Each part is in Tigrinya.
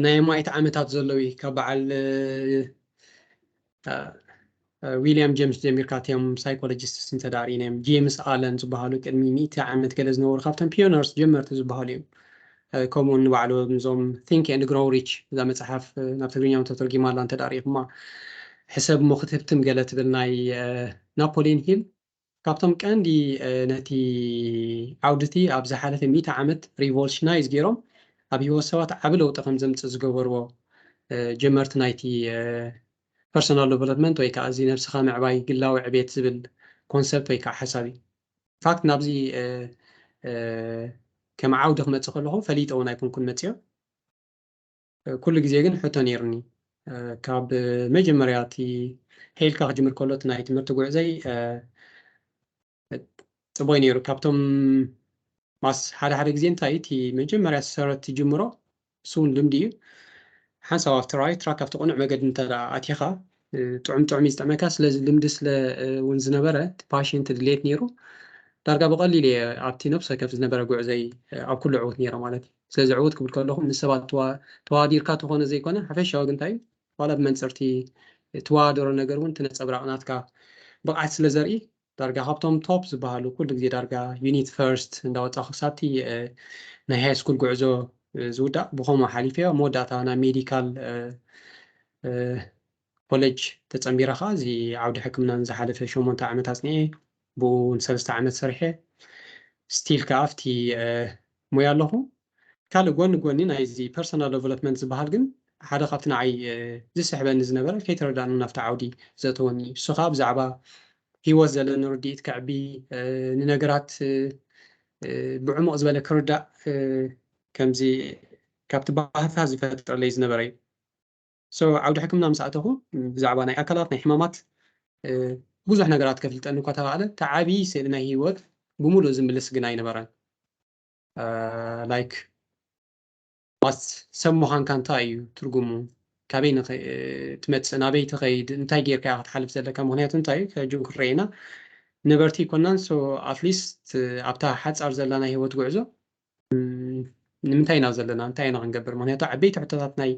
ናይ ኣማኢት ዓመታት ዘለዉ እዩ። ካብ በዓል ዊልያም ጀምስ ጀሚርካ እቲኦም ሳይኮሎጂስትስ እንተዳሪናዮም፣ ጄምስ ኣለን ዝበሃሉ ቅድሚ ሚእቲ ዓመት ገለ ዝነበሩ ካብቶም ፒዮነርስ ጀመርቲ ዝበሃሉ እዮም። ከምኡ ንባዕሉ እዞም ቲንክ ኤንድ ግሮው ሪች እዛ መፅሓፍ ናብ ትግርኛ ተተርጊማ ኣላ እንተዳሪኹማ፣ ሕሰብ እሞ ክትህብትም ገለ ትብል ናይ ናፖሊዮን ሂል ካብቶም ቀንዲ ነቲ ዓውድቲ ኣብ ዝሓለፈ ሚእቲ ዓመት ሪቮሉሽናይዝ ገይሮም ኣብ ህይወት ሰባት ዓቢ ለውጢ ከም ዘምፅእ ዝገበርዎ ጀመርቲ ናይቲ ፐርሶናል ዴቨሎፕመንት ወይ ከዓ እዚ ነብስኻ ምዕባይ ግላዊ ዕቤት ዝብል ኮንሰፕት ወይ ከዓ ሓሳብ እዩ። ፋክት ናብዚ ከም ዓውዲ ክመፅእ ከለኹ ፈሊጠ እውን ኣይኮንኩን መፅዮ። ኩሉ ግዜ ግን ሕቶ ነይሩኒ። ካብ መጀመርያ እቲ ሄልካ ክጅምር ከሎ እቲ ናይ ትምህርቲ ጉዕዘይ ፅቡይ ነይሩ። ካብቶም ማስ ሓደ ሓደ ግዜ እንታይ እቲ መጀመርያ ሰረት ትጅምሮ እሱ እውን ልምዲ እዩ። ሓንሳብ ኣብቲ ራይት ትራክ ኣብቲ ቅኑዕ መገዲ እንተ ኣቲኻ ጥዑም ጥዑም እዩ ዝጥዕመካ። ስለዚ ልምዲ ስለ እውን ዝነበረ እቲ ፓሽን ድሌት ነይሩ ዳርጋ ብቐሊል እየ ኣብቲ ነብሰ ከፍ ዝነበረ ጉዕዘይ ኣብ ኩሉ ዕውት ነይረ ማለት እዩ። ስለዚ ዕውት ክብል ከለኹ ምስ ሰባት ተዋዲርካ ተኾነ ዘይኮነ ሓፈሻዊ ግንታይ ዋላ ብመንፅርቲ ትዋደሮ ነገር እውን ትነፀብራቕ ናትካ ብቕዓት ስለ ዘርኢ ዳርጋ ካብቶም ቶፕ ዝበሃሉ ኩሉ ግዜ ዳርጋ ዩኒት ፈርስት እንዳወፃኹ ክሳብቲ ናይ ሃይ ስኩል ጉዕዞ ዝውዳእ ብኸምኡ ሓሊፈዮ። መወዳእታ ናብ ሜዲካል ኮሌጅ ተፀንቢረ ከዓ እዚ ዓውዲ ሕክምና ንዝሓለፈ ሸሞንተ ዓመት ኣፅኒዐ ብኡ ንሰለስተ ዓመት ሰሪሐ ስቲል ከዓ ኣብቲ ሙያ ኣለኹ። ካልእ ጎኒ ጎኒ ናይዚ ፐርሶናል ዴቨሎፕመንት ዝበሃል ግን ሓደ ካብቲ ንዓይ ዝስሕበኒ ዝነበረ ከይተረዳእኑ ናብቲ ዓውዲ ዘእተወኒ እሱ ከዓ ብዛዕባ ሂወት ዘለኒ ርድኢት ከዕቢ ንነገራት ብዕሙቕ ዝበለ ክርዳእ ከምዚ ካብቲ ባህታ ዝፈጥረለይ ዝነበረ እዩ። ዓውዲ ሕክምና ምስ ኣተኹ ብዛዕባ ናይ ኣካላት ናይ ሕማማት ብዙሕ ነገራት ከፍልጠኒ እኳ ተባዕለ ተዓቢ ስእሊ ናይ ሂወት ብምሉእ ዝምልስ ግን ኣይነበረን። ላይክ ማስ ሰብ ምዃንካ እንታይ እዩ ትርጉሙ? ካበይ ትመፅእ? ናበይ ትኸይድ? እንታይ ጌርካ ክትሓልፍ ዘለካ? ምክንያቱ እንታይ እዩ ከጅን ክረአና ነበርቲ ይኮናን። ኣትሊስት ኣብታ ሓፃር ዘላ ናይ ሂወት ጉዕዞ ንምንታይ ኢና ዘለና? እንታይ ኢና ክንገብር? ምክንያቱ ዓበይቲ ሕቶታት ናይ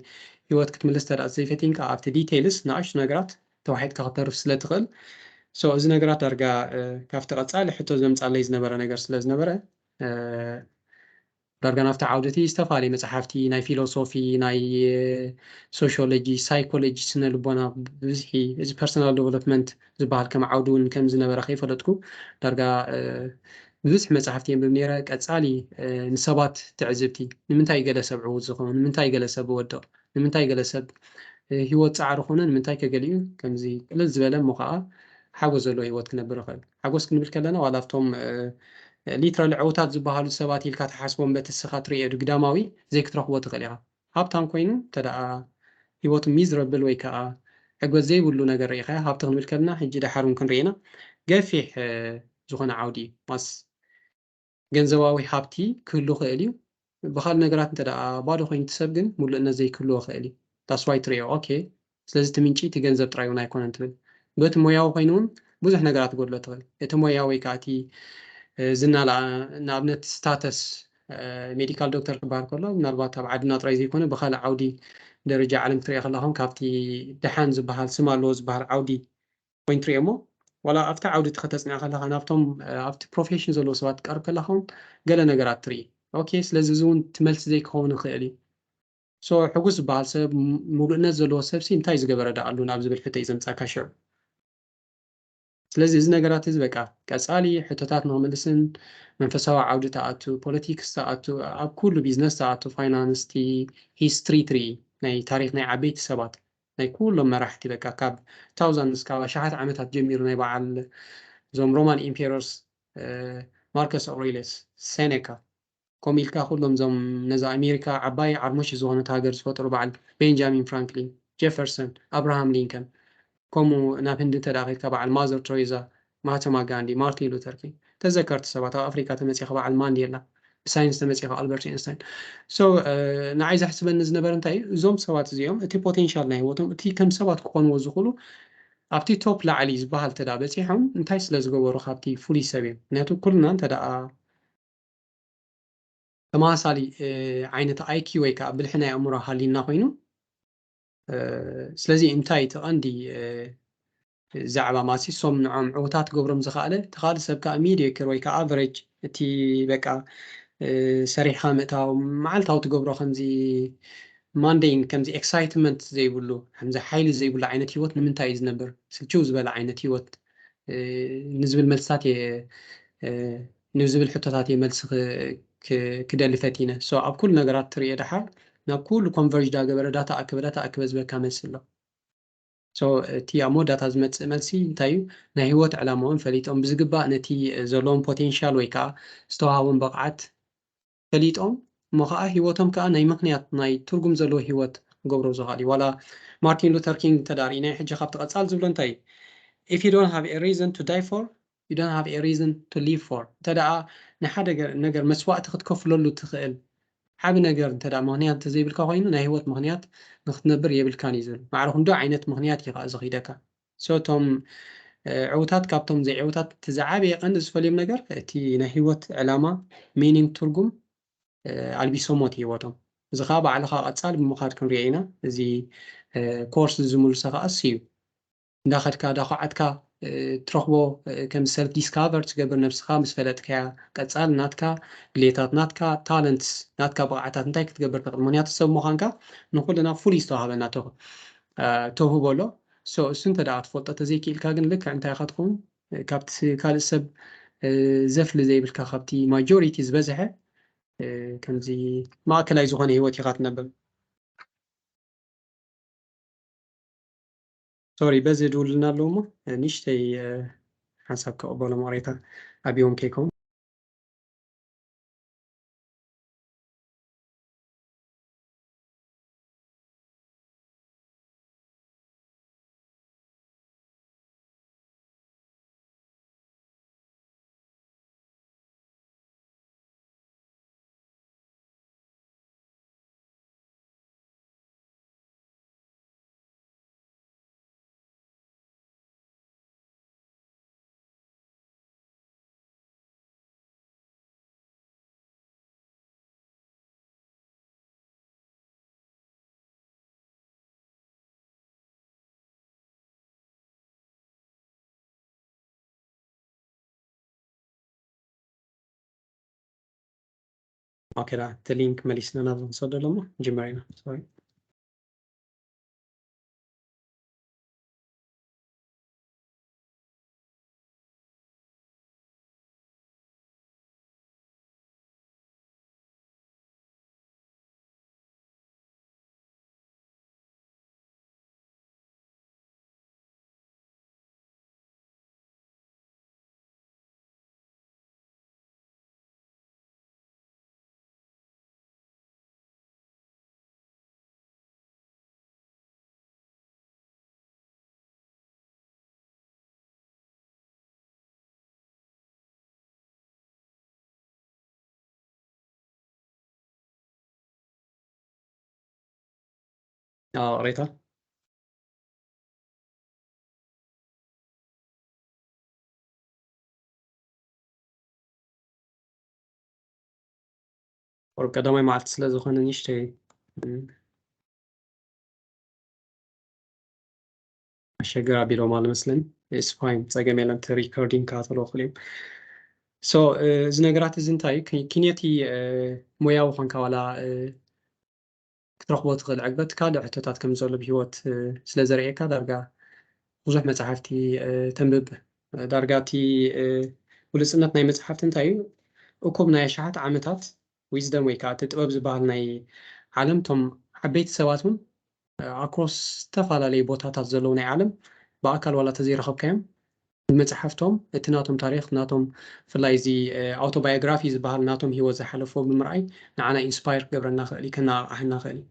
ሂወት ክትምልስ ተዳ ዘይፈቲንካ ኣብቲ ዲቴይልስ ንኣሽቱ ነገራት ተዋሒጥካ ክተርፍ ስለ ትኽእል። እዚ ነገራት ዳርጋ ካብቲ ቀፃሊ ሕቶ ዘምፃለይ ዝነበረ ነገር ስለ ዝነበረ ዳርጋ ናብቲ ዓውድቲ ዝተፈላለዩ መፅሓፍቲ ናይ ፊሎሶፊ ናይ ሶሽዮሎጂ ሳይኮሎጂ ስነ ልቦና ብብዝሒ እዚ ፐርሶናል ዴቨሎፕመንት ዝበሃል ከም ዓውዲ እውን ከም ዝነበረ ከይፈለጥኩ ዳርጋ ብብዝሒ መፅሓፍቲ የንብብ ነይረ። ቀፃሊ ንሰባት ትዕዝብቲ ንምንታይ ገለ ሰብ ዕዉት ዝኾኑ ንምንታይ ገለ ሰብ ወድቕ ንምንታይ ገለ ሰብ ህይወት ፃዕሪ ኮነ ንምንታይ ከገሊኡ ከምዚ ቅልል ዝበለ እሞ ከዓ ሓጎስ ዘለዎ ህይወት ክነብር ይኽእል። ሓጎስ ክንብል ከለና ዋላ ኣብቶም ሊትራሊ ዕውታት ዝበሃሉ ሰባት ኢልካ ትሓስቦም በቲ ስኻ ትርእዮ ግዳማዊ ዘይክትረኽቦ ትኽእል ኢኻ። ሃብታም ኮይኑ እንተ ደኣ ህይወቱ ሚዝረብል ወይ ከዓ ዕግበት ዘይብሉ ነገር ርኢኻ ሃብቲ ክንብል ከለና ሕጂ ደሓር እውን ክንርኢ ኢና ገፊሕ ዝኾነ ዓውዲ እዩ። ማስ ገንዘባዊ ሃብቲ ክህሉ ክእል እዩ። ብካል ነገራት እንተ ደኣ ባዶ ኮይኑ እቲ ሰብ ግን ሙሉእነት ዘይክህልዎ ክእል እዩ። ታስዋይ ትሪኦ ኦኬ ስለዚ እቲ ምንጪ እቲ ገንዘብ ጥራይ እውን ኣይኮነን ትብል። በቲ ሞያዊ ኮይኑ እውን ብዙሕ ነገራት ጎድሎ ትኽእል። እቲ ሞያ ወይ ከዓ እቲ ዝና ንኣብነት ስታተስ ሜዲካል ዶክተር ክበሃል ከሎ ምናልባት ኣብ ዓድና ጥራይ ዘይኮነ ብካልእ ዓውዲ ደረጃ ዓለም ክትሪኦ ከለኹም ካብቲ ደሓን ዝበሃል ስም ኣለዎ ዝበሃል ዓውዲ ኮይኑ ትሪኦ እሞ ዋላ ኣብቲ ዓውዲ እቲ ከተፅንዕ ከለካ ናብቶም ኣብቲ ፕሮፌሽን ዘለዉ ሰባት ትቀርብ ከለካ እውን ገለ ነገራት ትርኢ ኦኬ ስለዚ እዚ እውን ትመልሲ ዘይክኸውን ይኽእል እዩ። ሕጉስ ዝበሃል ሰብ ሙሉእነት ዘለዎ ሰብሲ እንታይ ዝገበረ ዳ ኣሉ ናብ ዝብል ሕቶ እዩ ዘምፃካ ሽዑ። ስለዚ እዚ ነገራት እዚ በቃ ቀፃሊ ሕቶታት ንክምልስን መንፈሳዊ ዓውዲ ተኣቱ ፖለቲክስ ተኣቱ ኣብ ኩሉ ቢዝነስ ተኣቱ ፋይናንስ ቲ ሂስትሪ ትርኢ ናይ ታሪክ ናይ ዓበይቲ ሰባት ናይ ኩሎም መራሕቲ በቃ ካብ ታውዛንድስ ካብ ኣሽሓት ዓመታት ጀሚሩ ናይ በዓል እዞም ሮማን ኢምፔረርስ ማርከስ ኣውሬልየስ ሴኔካ ከምኡ ኢልካ ኩሎም እዞም ነዛ ኣሜሪካ ዓባይ ዓርሞሽ ዝኾነት ሃገር ዝፈጠሩ በዓል ቤንጃሚን ፍራንክሊን ጀፈርሰን ኣብርሃም ሊንከን ከምኡ ናብ ህንዲ እንተ ደኣ ከድካ በዓል ማዘር ትሬዛ ማህተማ ጋንዲ ማርቲን ሉተር ኪንግ ተዘከርቲ ሰባት ኣብ ኣፍሪካ ተመፂኻ በዓል ማንዴላ ብሳይንስ ተመፂኻ ኣልበርት ኤንስታይን ንዓይ ዘሕስበኒ ዝነበረ እንታይ እዩ እዞም ሰባት እዚኦም እቲ ፖቴንሻል ናይ ህይወቶም እቲ ከም ሰባት ክኾንዎ ዝኽእሉ ኣብቲ ቶፕ ላዕሊ ዝበሃል ተዳ በፂሖም እንታይ ስለ ዝገበሩ ካብቲ ፍሉይ ሰብ እዮም ምክንያቱ ኩልና እንተ ደኣ ተመሳሳሊ ዓይነት I Q ወይ ከዓ ብልሒ ናይ ኣእምሮ ሃልዩና ኮይኑ፣ ስለዚ እንታይ እቲ ቀንዲ ዛዕባ ማለት ሶም ንዖም ዕውታት ገብሮም ዝኸኣለ ተኻሊ ሰብ ከዓ ሚዲዮክር ወይ ከዓ ኣቨሬጅ እቲ በቃ ሰሪሕካ ምእታው መዓልታዊ ትገብሮ ከምዚ ማንዴን ከምዚ ኤክሳይትመንት ዘይብሉ ከምዚ ሓይሊ ዘይብሉ ዓይነት ህይወት ንምንታይ እዩ ዝነብር? ስልችው ዝበለ ዓይነት ህይወት ንዝብል መልስታት እየ ንዝብል ሕቶታት እየ መልሲ ክደሊ ፈቲነ። So ኣብ ኩሉ ነገራት ትሪኦ ደሓር ናብ ኩሉ ኮንቨርጅ ዳገበረ ዳታ ኣክበ ዳታ ኣክበ ዝበካ መልሲ ኣሎ። So እቲ ኣብ መወዳእታ ዝመፅእ መልሲ እንታይ እዩ? ናይ ህይወት ዕላማኦም ፈሊጦም ብዝግባእ ነቲ ዘለዎም ፖቴንሻል ወይ ከዓ ዝተዋሃቦም ብቕዓት ፈሊጦም እሞ ከዓ ህይወቶም ከዓ ናይ ምክንያት ናይ ትርጉም ዘለዎ ህይወት ክገብሮ ዝኽእል እዩ። ዋላ ማርቲን ሉተር ኪንግ እንተዳ ርኢናዮ ሕጂ ካብቲ ቀፃል ዝብሎ እንታይ እዩ? If you don't have a reason to die for, you don't have a reason to live for። እንተ ደኣ ንሓደ ነገር መስዋእቲ ክትከፍለሉ ትኽእል ዓቢ ነገር እንተ ደኣ ምኽንያት እንተዘይብልካ ኮይኑ ናይ ህይወት ምኽንያት ንክትነብር የብልካን እዩ ዝብል። ማዕረ ክንዶ ዓይነት ምኽንያት እዩ ከዓ ዘኽይደካ። So እቶም ዕውታት ካብቶም ዘይዕውታት እቲ ዝዓበየ ቀንዲ ዝፈልዮም ነገር እቲ ናይ ህይወት ዕላማ ሚኒንግ ትርጉም ኣልቢሶሞ እቲ ህይወቶም። እዚ ከዓ ባዕልኻ ቀፃል ብምኻድ ክንሪኦ ኢና። እዚ ኮርስ ዝምልሶ ከዓ እሱ እዩ። እንዳኸድካ ዳኳዓትካ ትረኽቦ ከም ሰልፍ ዲስካቨር ትገብር ነብስኻ ምስ ፈለጥካያ ቀፃል ናትካ ድሌታት ናትካ ታለንትስ ናትካ ብቕዓታት እንታይ ክትገብር ትኽእል ምክንያቱ ሰብ ምዃንካ ንኩልና ፍሉይ ዝተዋሃበና ተውህቦ ኣሎ። እሱ እንተ ደኣ ትፈልጦ ተዘይክኢልካ ግን ልክዕ እንታይ ኢኻ ትኸውን ካብቲ ካልእ ሰብ ዘፍሊ ዘይብልካ ካብቲ ማጆሪቲ ዝበዝሐ ከምዚ ማእከላይ ዝኾነ ህይወት ኢኻ ትነብር። ሶሪ በዚ ድውልና ኣለዉ እሞ ንእሽተይ ሓንሳብ ክቕበሎም ቅሬታ ኣብዮም ከይከውን። ኦኬ ዳ እቲ ሊንክ መሊስና ናብ ንሰዶ ኣለሞ ጅመር ኢና ሶሪ። اه قريتها. ቁሩብ ቀዳማይ መዓልቲ ስለ ዝኾነ ንእሽተይ ኣሸግር ኣቢሎም ኣሎ መስለኒ። It's fine፣ ጸገም የለን። እቲ ሪኮርዲንግ ከኣ ተለዎ ክልኦም። So እዚ ነገራት እዚ እንታይ እዩ? ክንየቲ ሞያዊ ኮንካ ዋላ ክትረኽቦ ትኽእል ዕግበት ካልእ ሕቶታት ከም ዘሎ ብህይወት ስለ ዘርእየካ ዳርጋ ብዙሕ መጽሓፍቲ ተንብብ። ዳርጋ እቲ ብሉጽነት ናይ መጽሓፍቲ እንታይ እዩ? እኩብ ናይ ኣሽሓት ዓመታት ዊዝደም ወይ ከዓ እቲ ጥበብ ዝበሃል ናይ ዓለም እቶም ዓበይቲ ሰባት እውን ኣክሮስ ዝተፈላለዩ ቦታታት ዘለዉ ናይ ዓለም ብኣካል ዋላ ተዘይረኸብካዮም ብመፅሓፍቶም እቲ ናቶም ታሪክ ናቶም ብፍላይ እዚ ኣውቶባዮግራፊ ዝበሃል ናቶም ሂወት ዝሓለፎ ብምርኣይ ንዓና ኢንስፓየር ክገብረና ክእል እዩ ከነቃቃሐና ክእል እዩ።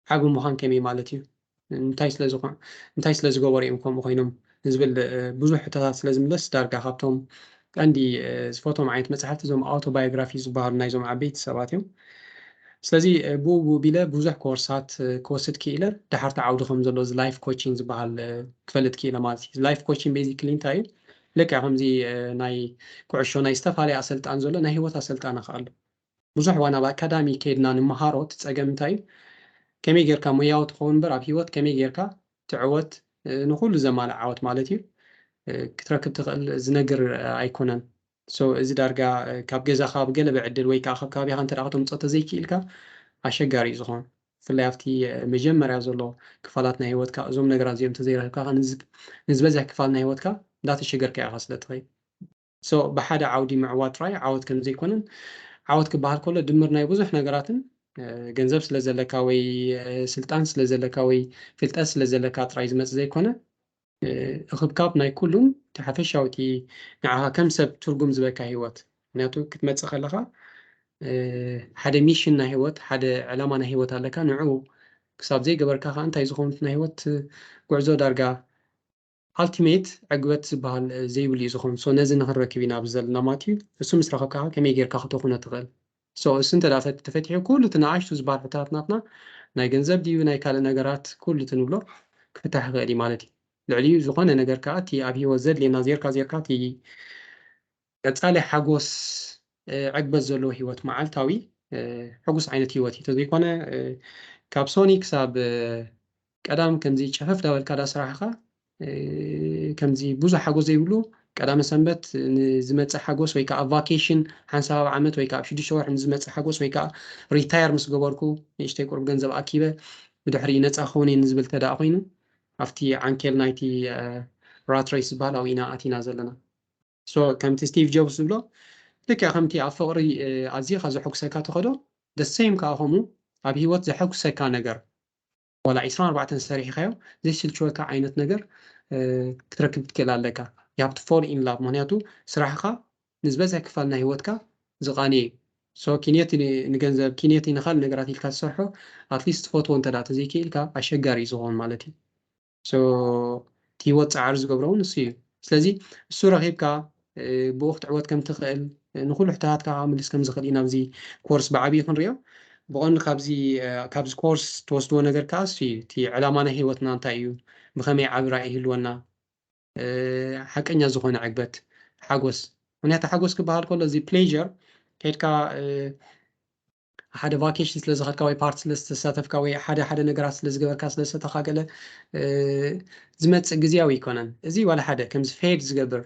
ዓቢ ምዃን ከመይ ማለት እዩ እንታይ ስለዝኾን እንታይ ስለዝገበሩ እዮም ከምኡ ኮይኖም ንዝብል ብዙሕ ሕቶታት ስለዝምለስ ዳርጋ ካብቶም ቀንዲ ዝፈትዎም ዓይነት መፅሓፍቲ እዞም ኣውቶባዮግራፊ ዝበሃሉ ናይዞም ዓበይቲ ሰባት እዮም። ስለዚ ብኡ ብኡ ቢለ ብዙሕ ኮርሳት ክወስድ ክኢለ ደሓር ተዓውዲ ከም ዘሎ እዚ ላይፍ ኮቺንግ ዝበሃል ክፈልጥ ክኢለ ማለት እዩ። ላይፍ ኮቺንግ ቤዚክሊ እንታይ እዩ? ልክዕ ከምዚ ናይ ኩዕሾ ናይ ዝተፈላለየ ኣሰልጣን ዘሎ ናይ ህይወት ኣሰልጣን ከኣሎ ብዙሕ ዋና ኣብ ኣካዳሚ ከይድና ንምሃሮ እቲ ፀገም እንታይ እዩ? ከመይ ጌርካ ሞያዊ ትኸውን እምበር ኣብ ህይወት ከመይ ጌርካ ትዕወት ንኩሉ ዘማልእ ዓወት ማለት እዩ ክትረክብ ትኽእል ዝነግር ኣይኮነን። So እዚ ዳርጋ ካብ ገዛኻ ብገለ ብዕድል ወይ ከዓ ካብ ከባቢኻ እንተ ተምፅኦ ተዘይክኢልካ ኣሸጋሪ እዩ ዝኾን። ብፍላይ ኣብቲ መጀመርያ ዘሎ ክፋላት ናይ ህይወትካ እዞም ነገራት እዚኦም ተዘይረክብካ ንዝበዝሕ ክፋል ናይ ህይወትካ እንዳተሸገርካ ኢኻ ስለ ትኸይድ። So ብሓደ ዓውዲ ምዕዋት ጥራይ ዓወት ከም ዘይኮነን ዓወት ክበሃል ከሎ ድምር ናይ ብዙሕ ነገራትን ገንዘብ ስለ ዘለካ ወይ ስልጣን ስለ ዘለካ ወይ ፍልጠት ስለ ዘለካ ጥራይ ዝመጽእ ዘይኮነ እኽብካብ ናይ ኩሉን እቲ ሓፈሻዊ እቲ ንዓኻ ከም ሰብ ትርጉም ዝበካ ህይወት። ምክንያቱ ክትመጽእ ከለኻ ሓደ ሚሽን ናይ ህይወት ሓደ ዕላማ ናይ ህይወት ኣለካ። ንዑ ክሳብ ዘይገበርካ ከዓ እንታይ ዝኾኑት ናይ ህይወት ጉዕዞ ዳርጋ ኣልቲሜት ዕግበት ዝበሃል ዘይብሉ እዩ ዝኾን። So ነዚ ንክንረክብ ኢና ኣብዚ ዘለና ማለት እዩ። እሱ ምስ ረኸብካ ከመይ ጌርካ ክተኹኖ ትኽእል? So እሱ እንተ ተፈቲሑ ኩሉ እቲ ንኣሽቱ ዝበሃል ሕቶታት ናትና ናይ ገንዘብ ድዩ ናይ ካልእ ነገራት ኩሉ እቲ ንብሎ ክፍታሕ ይኽእል እዩ ማለት እዩ። ልዕሊኡ ዝኾነ ነገር ከዓ እቲ ኣብ ህይወት ዘድልየና ዜርካ ዜርካ እቲ ቀጻሊ ሓጎስ ዕግበት ዘለዎ ህይወት መዓልታዊ ሕጉስ ዓይነት ህይወት እዩ። ተዘይኮነ ካብ ሶኒ ክሳብ ቀዳም ከምዚ ጨፈፍ ዳበልካ ዳ ስራሕኻ ከምዚ ብዙሕ ሓጎስ ዘይብሉ ቀዳመ ሰንበት ንዝመፅእ ሓጎስ ወይ ከዓ ቫኬሽን ሓንሳብ ኣብ ዓመት ወይ ከዓ ኣብ ሽዱሽተ ወርሒ ንዝመፅእ ሓጎስ ወይ ከዓ ሪታየር ምስ ገበርኩ ንእሽተይ ቁሩብ ገንዘብ ኣኪበ ብድሕሪ ነፃ ክኸውን እየ ንዝብል ተደኣ ኮይኑ ኣብቲ ዓንኬል ናይቲ ራት ሬስ ዝበሃል ኣብኡ ኢና ኣቲና ዘለና። So ከምቲ ስቲቭ ጆብስ ዝብሎ ልክዕ ከምቲ ኣብ ፍቕሪ ኣዝኻ ዘሐጉሰካ ተኸዶ ደሰይም ከዓ ከምኡ ኣብ ህይወት ዘሐጉሰካ ነገር ዋላ ዒስራን ኣርባዕተን ሰሪሕካዮ ዘይስልችወካ ዓይነት ነገር ክትረክብ ትክእል ኣለካ። You have to fall in love ምክንያቱ ስራሕኻ ንዝበዝሐ ክፋል ናይ ህይወትካ ዝቃንየ እዩ። So ኪንየት ንገንዘብ ኪንየት ንካል ነገራት ኢልካ ትሰርሖ ኣትሊስት ትፈትዎ እንተ ተዘይክኢልካ ኣሸጋሪ እዩ ዝኸውን ማለት እዩ። So እቲ ህይወት ፃዕሪ ዝገብሮ እውን እሱ እዩ። ስለዚ እሱ ረኺብካ ብኡ ክትዕወት ከም ትኽእል ንኩሉ ሕቶታትካ ምልስ ከም ዝኽእል ኢና ኣብዚ ኮርስ ብዓብዩ ክንሪኦ። ብቐንዱ ካብዚ ካብዚ ኮርስ ትወስድዎ ነገር ከዓ እሱ እዩ። እቲ ዕላማ ናይ ህይወትና እንታይ እዩ? ብኸመይ ዓቢ ራእይ ይህልወና? ሓቀኛ ዝኾነ ዕግበት፣ ሓጎስ። ምክንያቱ ሓጎስ ክበሃል ከሎ እዚ ፕሌር ከድካ ሓደ ቫኬሽን ስለ ዝኸድካ ወይ ፓርቲ ስለ ዝተሳተፍካ ወይ ሓደ ሓደ ነገራት ስለ ዝገበርካ ስለ ዝተተኻገለ ዝመፅእ ግዜያዊ ኣይኮነን። እዚ ዋላ ሓደ ከምዚ ፌድ ዝገብር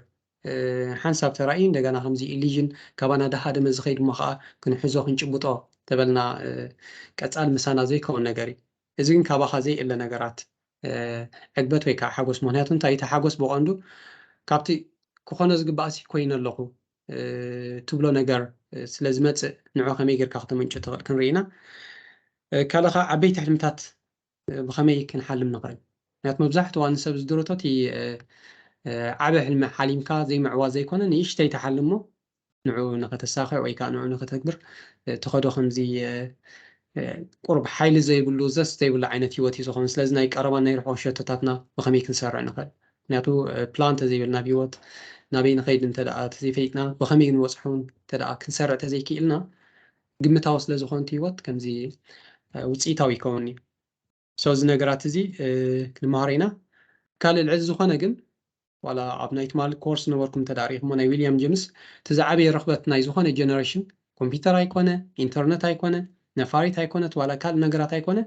ሓንሳብ ተራእዩ እንደገና ከምዚ ኢሊዥን ካባና ዳሃደመ ዝኸይድ እሞ ከዓ ክንሕዞ ክንጭብጦ ተበልና ቀፃል ምሳና ዘይከውን ነገር እዩ። እዚ ግን ካባኻ ዘይእለ ነገራት ዕግበት ወይ ከዓ ሓጎስ ምክንያቱ እንታይ እቲ ሓጎስ ብቐንዱ ካብቲ ክኾኖ ዝግባእ ሲ ኮይነ ኣለኹ ትብሎ ነገር ስለ ዝመፅእ ንዑ ከመይ ጌርካ ክተመንጩ ትኽእል ክንርኢ ኢና። ካልእ ከዓ ዓበይቲ ሕልምታት ብኸመይ ክንሓልም ንኽእል? ምክንያቱ መብዛሕትኡ ንሰብ ዝድረቶ እቲ ዓበ ሕልሚ ሓሊምካ ዘይምዕዋ ዘይኮነ ንእሽተይ ተሓልሞ ንዑ ንኸተሳኽዕ ወይ ከዓ ንዑ ንኸተግብር ትኸዶ ከምዚ ቁርብ ሓይሊ ዘይብሉ ዘስ ዘይብሉ ዓይነት ህይወት እዩ ዝኾኑ። ስለዚ ናይ ቀረባን ናይ ርሑቕ ሸቶታትና ብኸመይ ክንሰርዕ ንኽእል? ምክንያቱ ፕላን ተዘይብልና ኣብ ህይወት ናበይ ንኸይድ እንተ ደኣ ተዘይፈሊጥና ብኸመይ ክንበፅሑ እንተ ደኣ ክንሰርዕ ተዘይክኢልና ግምታዊ ስለ ዝኾነ እቲ ህይወት ከምዚ ውፅኢታዊ ይከውን እዩ። So እዚ ነገራት እዚ ክንመሃሮ ኢና። ካልእ ልዕሊ ዝኾነ ግን ዋላ ኣብ ናይ ትማሊ ኮርስ ነበርኩም እንተ ሪኢኹሞ ናይ ዊልያም ጀምስ እቲ ዝዓበየ ረኽበት ናይ ዝኾነ ጀነሬሽን ኮምፒውተር ኣይኮነ ኢንተርነት ኣይኮነ ነፋሪት ኣይኮነት ዋላ ካልእ ነገራት ኣይኮነ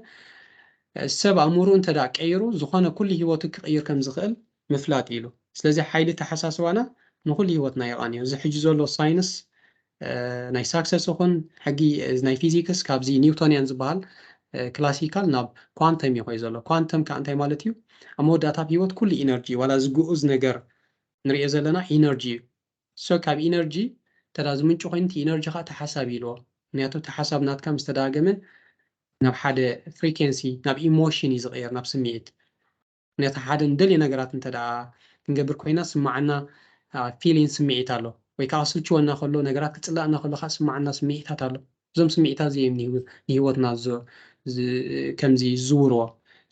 ሰብ ኣእምሩ እንተ ቀይሩ ዝኾነ ኩሉ ህይወቱ ክቕይር ከም ዝኽእል ምፍላጥ ኢሉ። ስለዚ ሓይሊ ተሓሳስባና ንኹሉ ህይወትና የቓንዮ። እዚ ሕጂ ዘሎ ሳይንስ ናይ ሳክሰስ ይኹን ሕጊ ናይ ፊዚክስ ካብዚ ኒውቶንያን ዝበሃል ክላሲካል ናብ ኳንተም እዩ ኮይኑ ዘሎ። ኳንተም ከዓ እንታይ ማለት እዩ? ኣብ መወዳእታ ኣብ ህይወት ኩሉ ኢነርጂ ዋላ ዝግኡዝ ነገር ንሪኦ ዘለና ኢነርጂ እዩ። So ካብ ኢነርጂ ተዳ ዝምንጩ ኮይኑ እቲ ኢነርጂ ከዓ ተሓሳብ ይልዎ። ምክንያቱ ተሓሳብ ናትካ ምስ ተዳገመ ናብ ሓደ ፍሪኬንሲ ናብ ኢሞሽን እዩ ዝቕየር ናብ ስምዒት። ምክንያቱ ሓደ ንደልዮ ነገራት እንተ ደኣ ክንገብር ኮይና ስማዓና ፊሊን ስምዒት ኣሎ ወይ ከዓ ስልችወና ከሎ ነገራት ክፅላእና ከሎ ከዓ ስማዓና ስምዒታት ኣሎ። እዞም ስምዒታት እዚኦም ንህይወትና ከምዚ ዝዝውርዎ።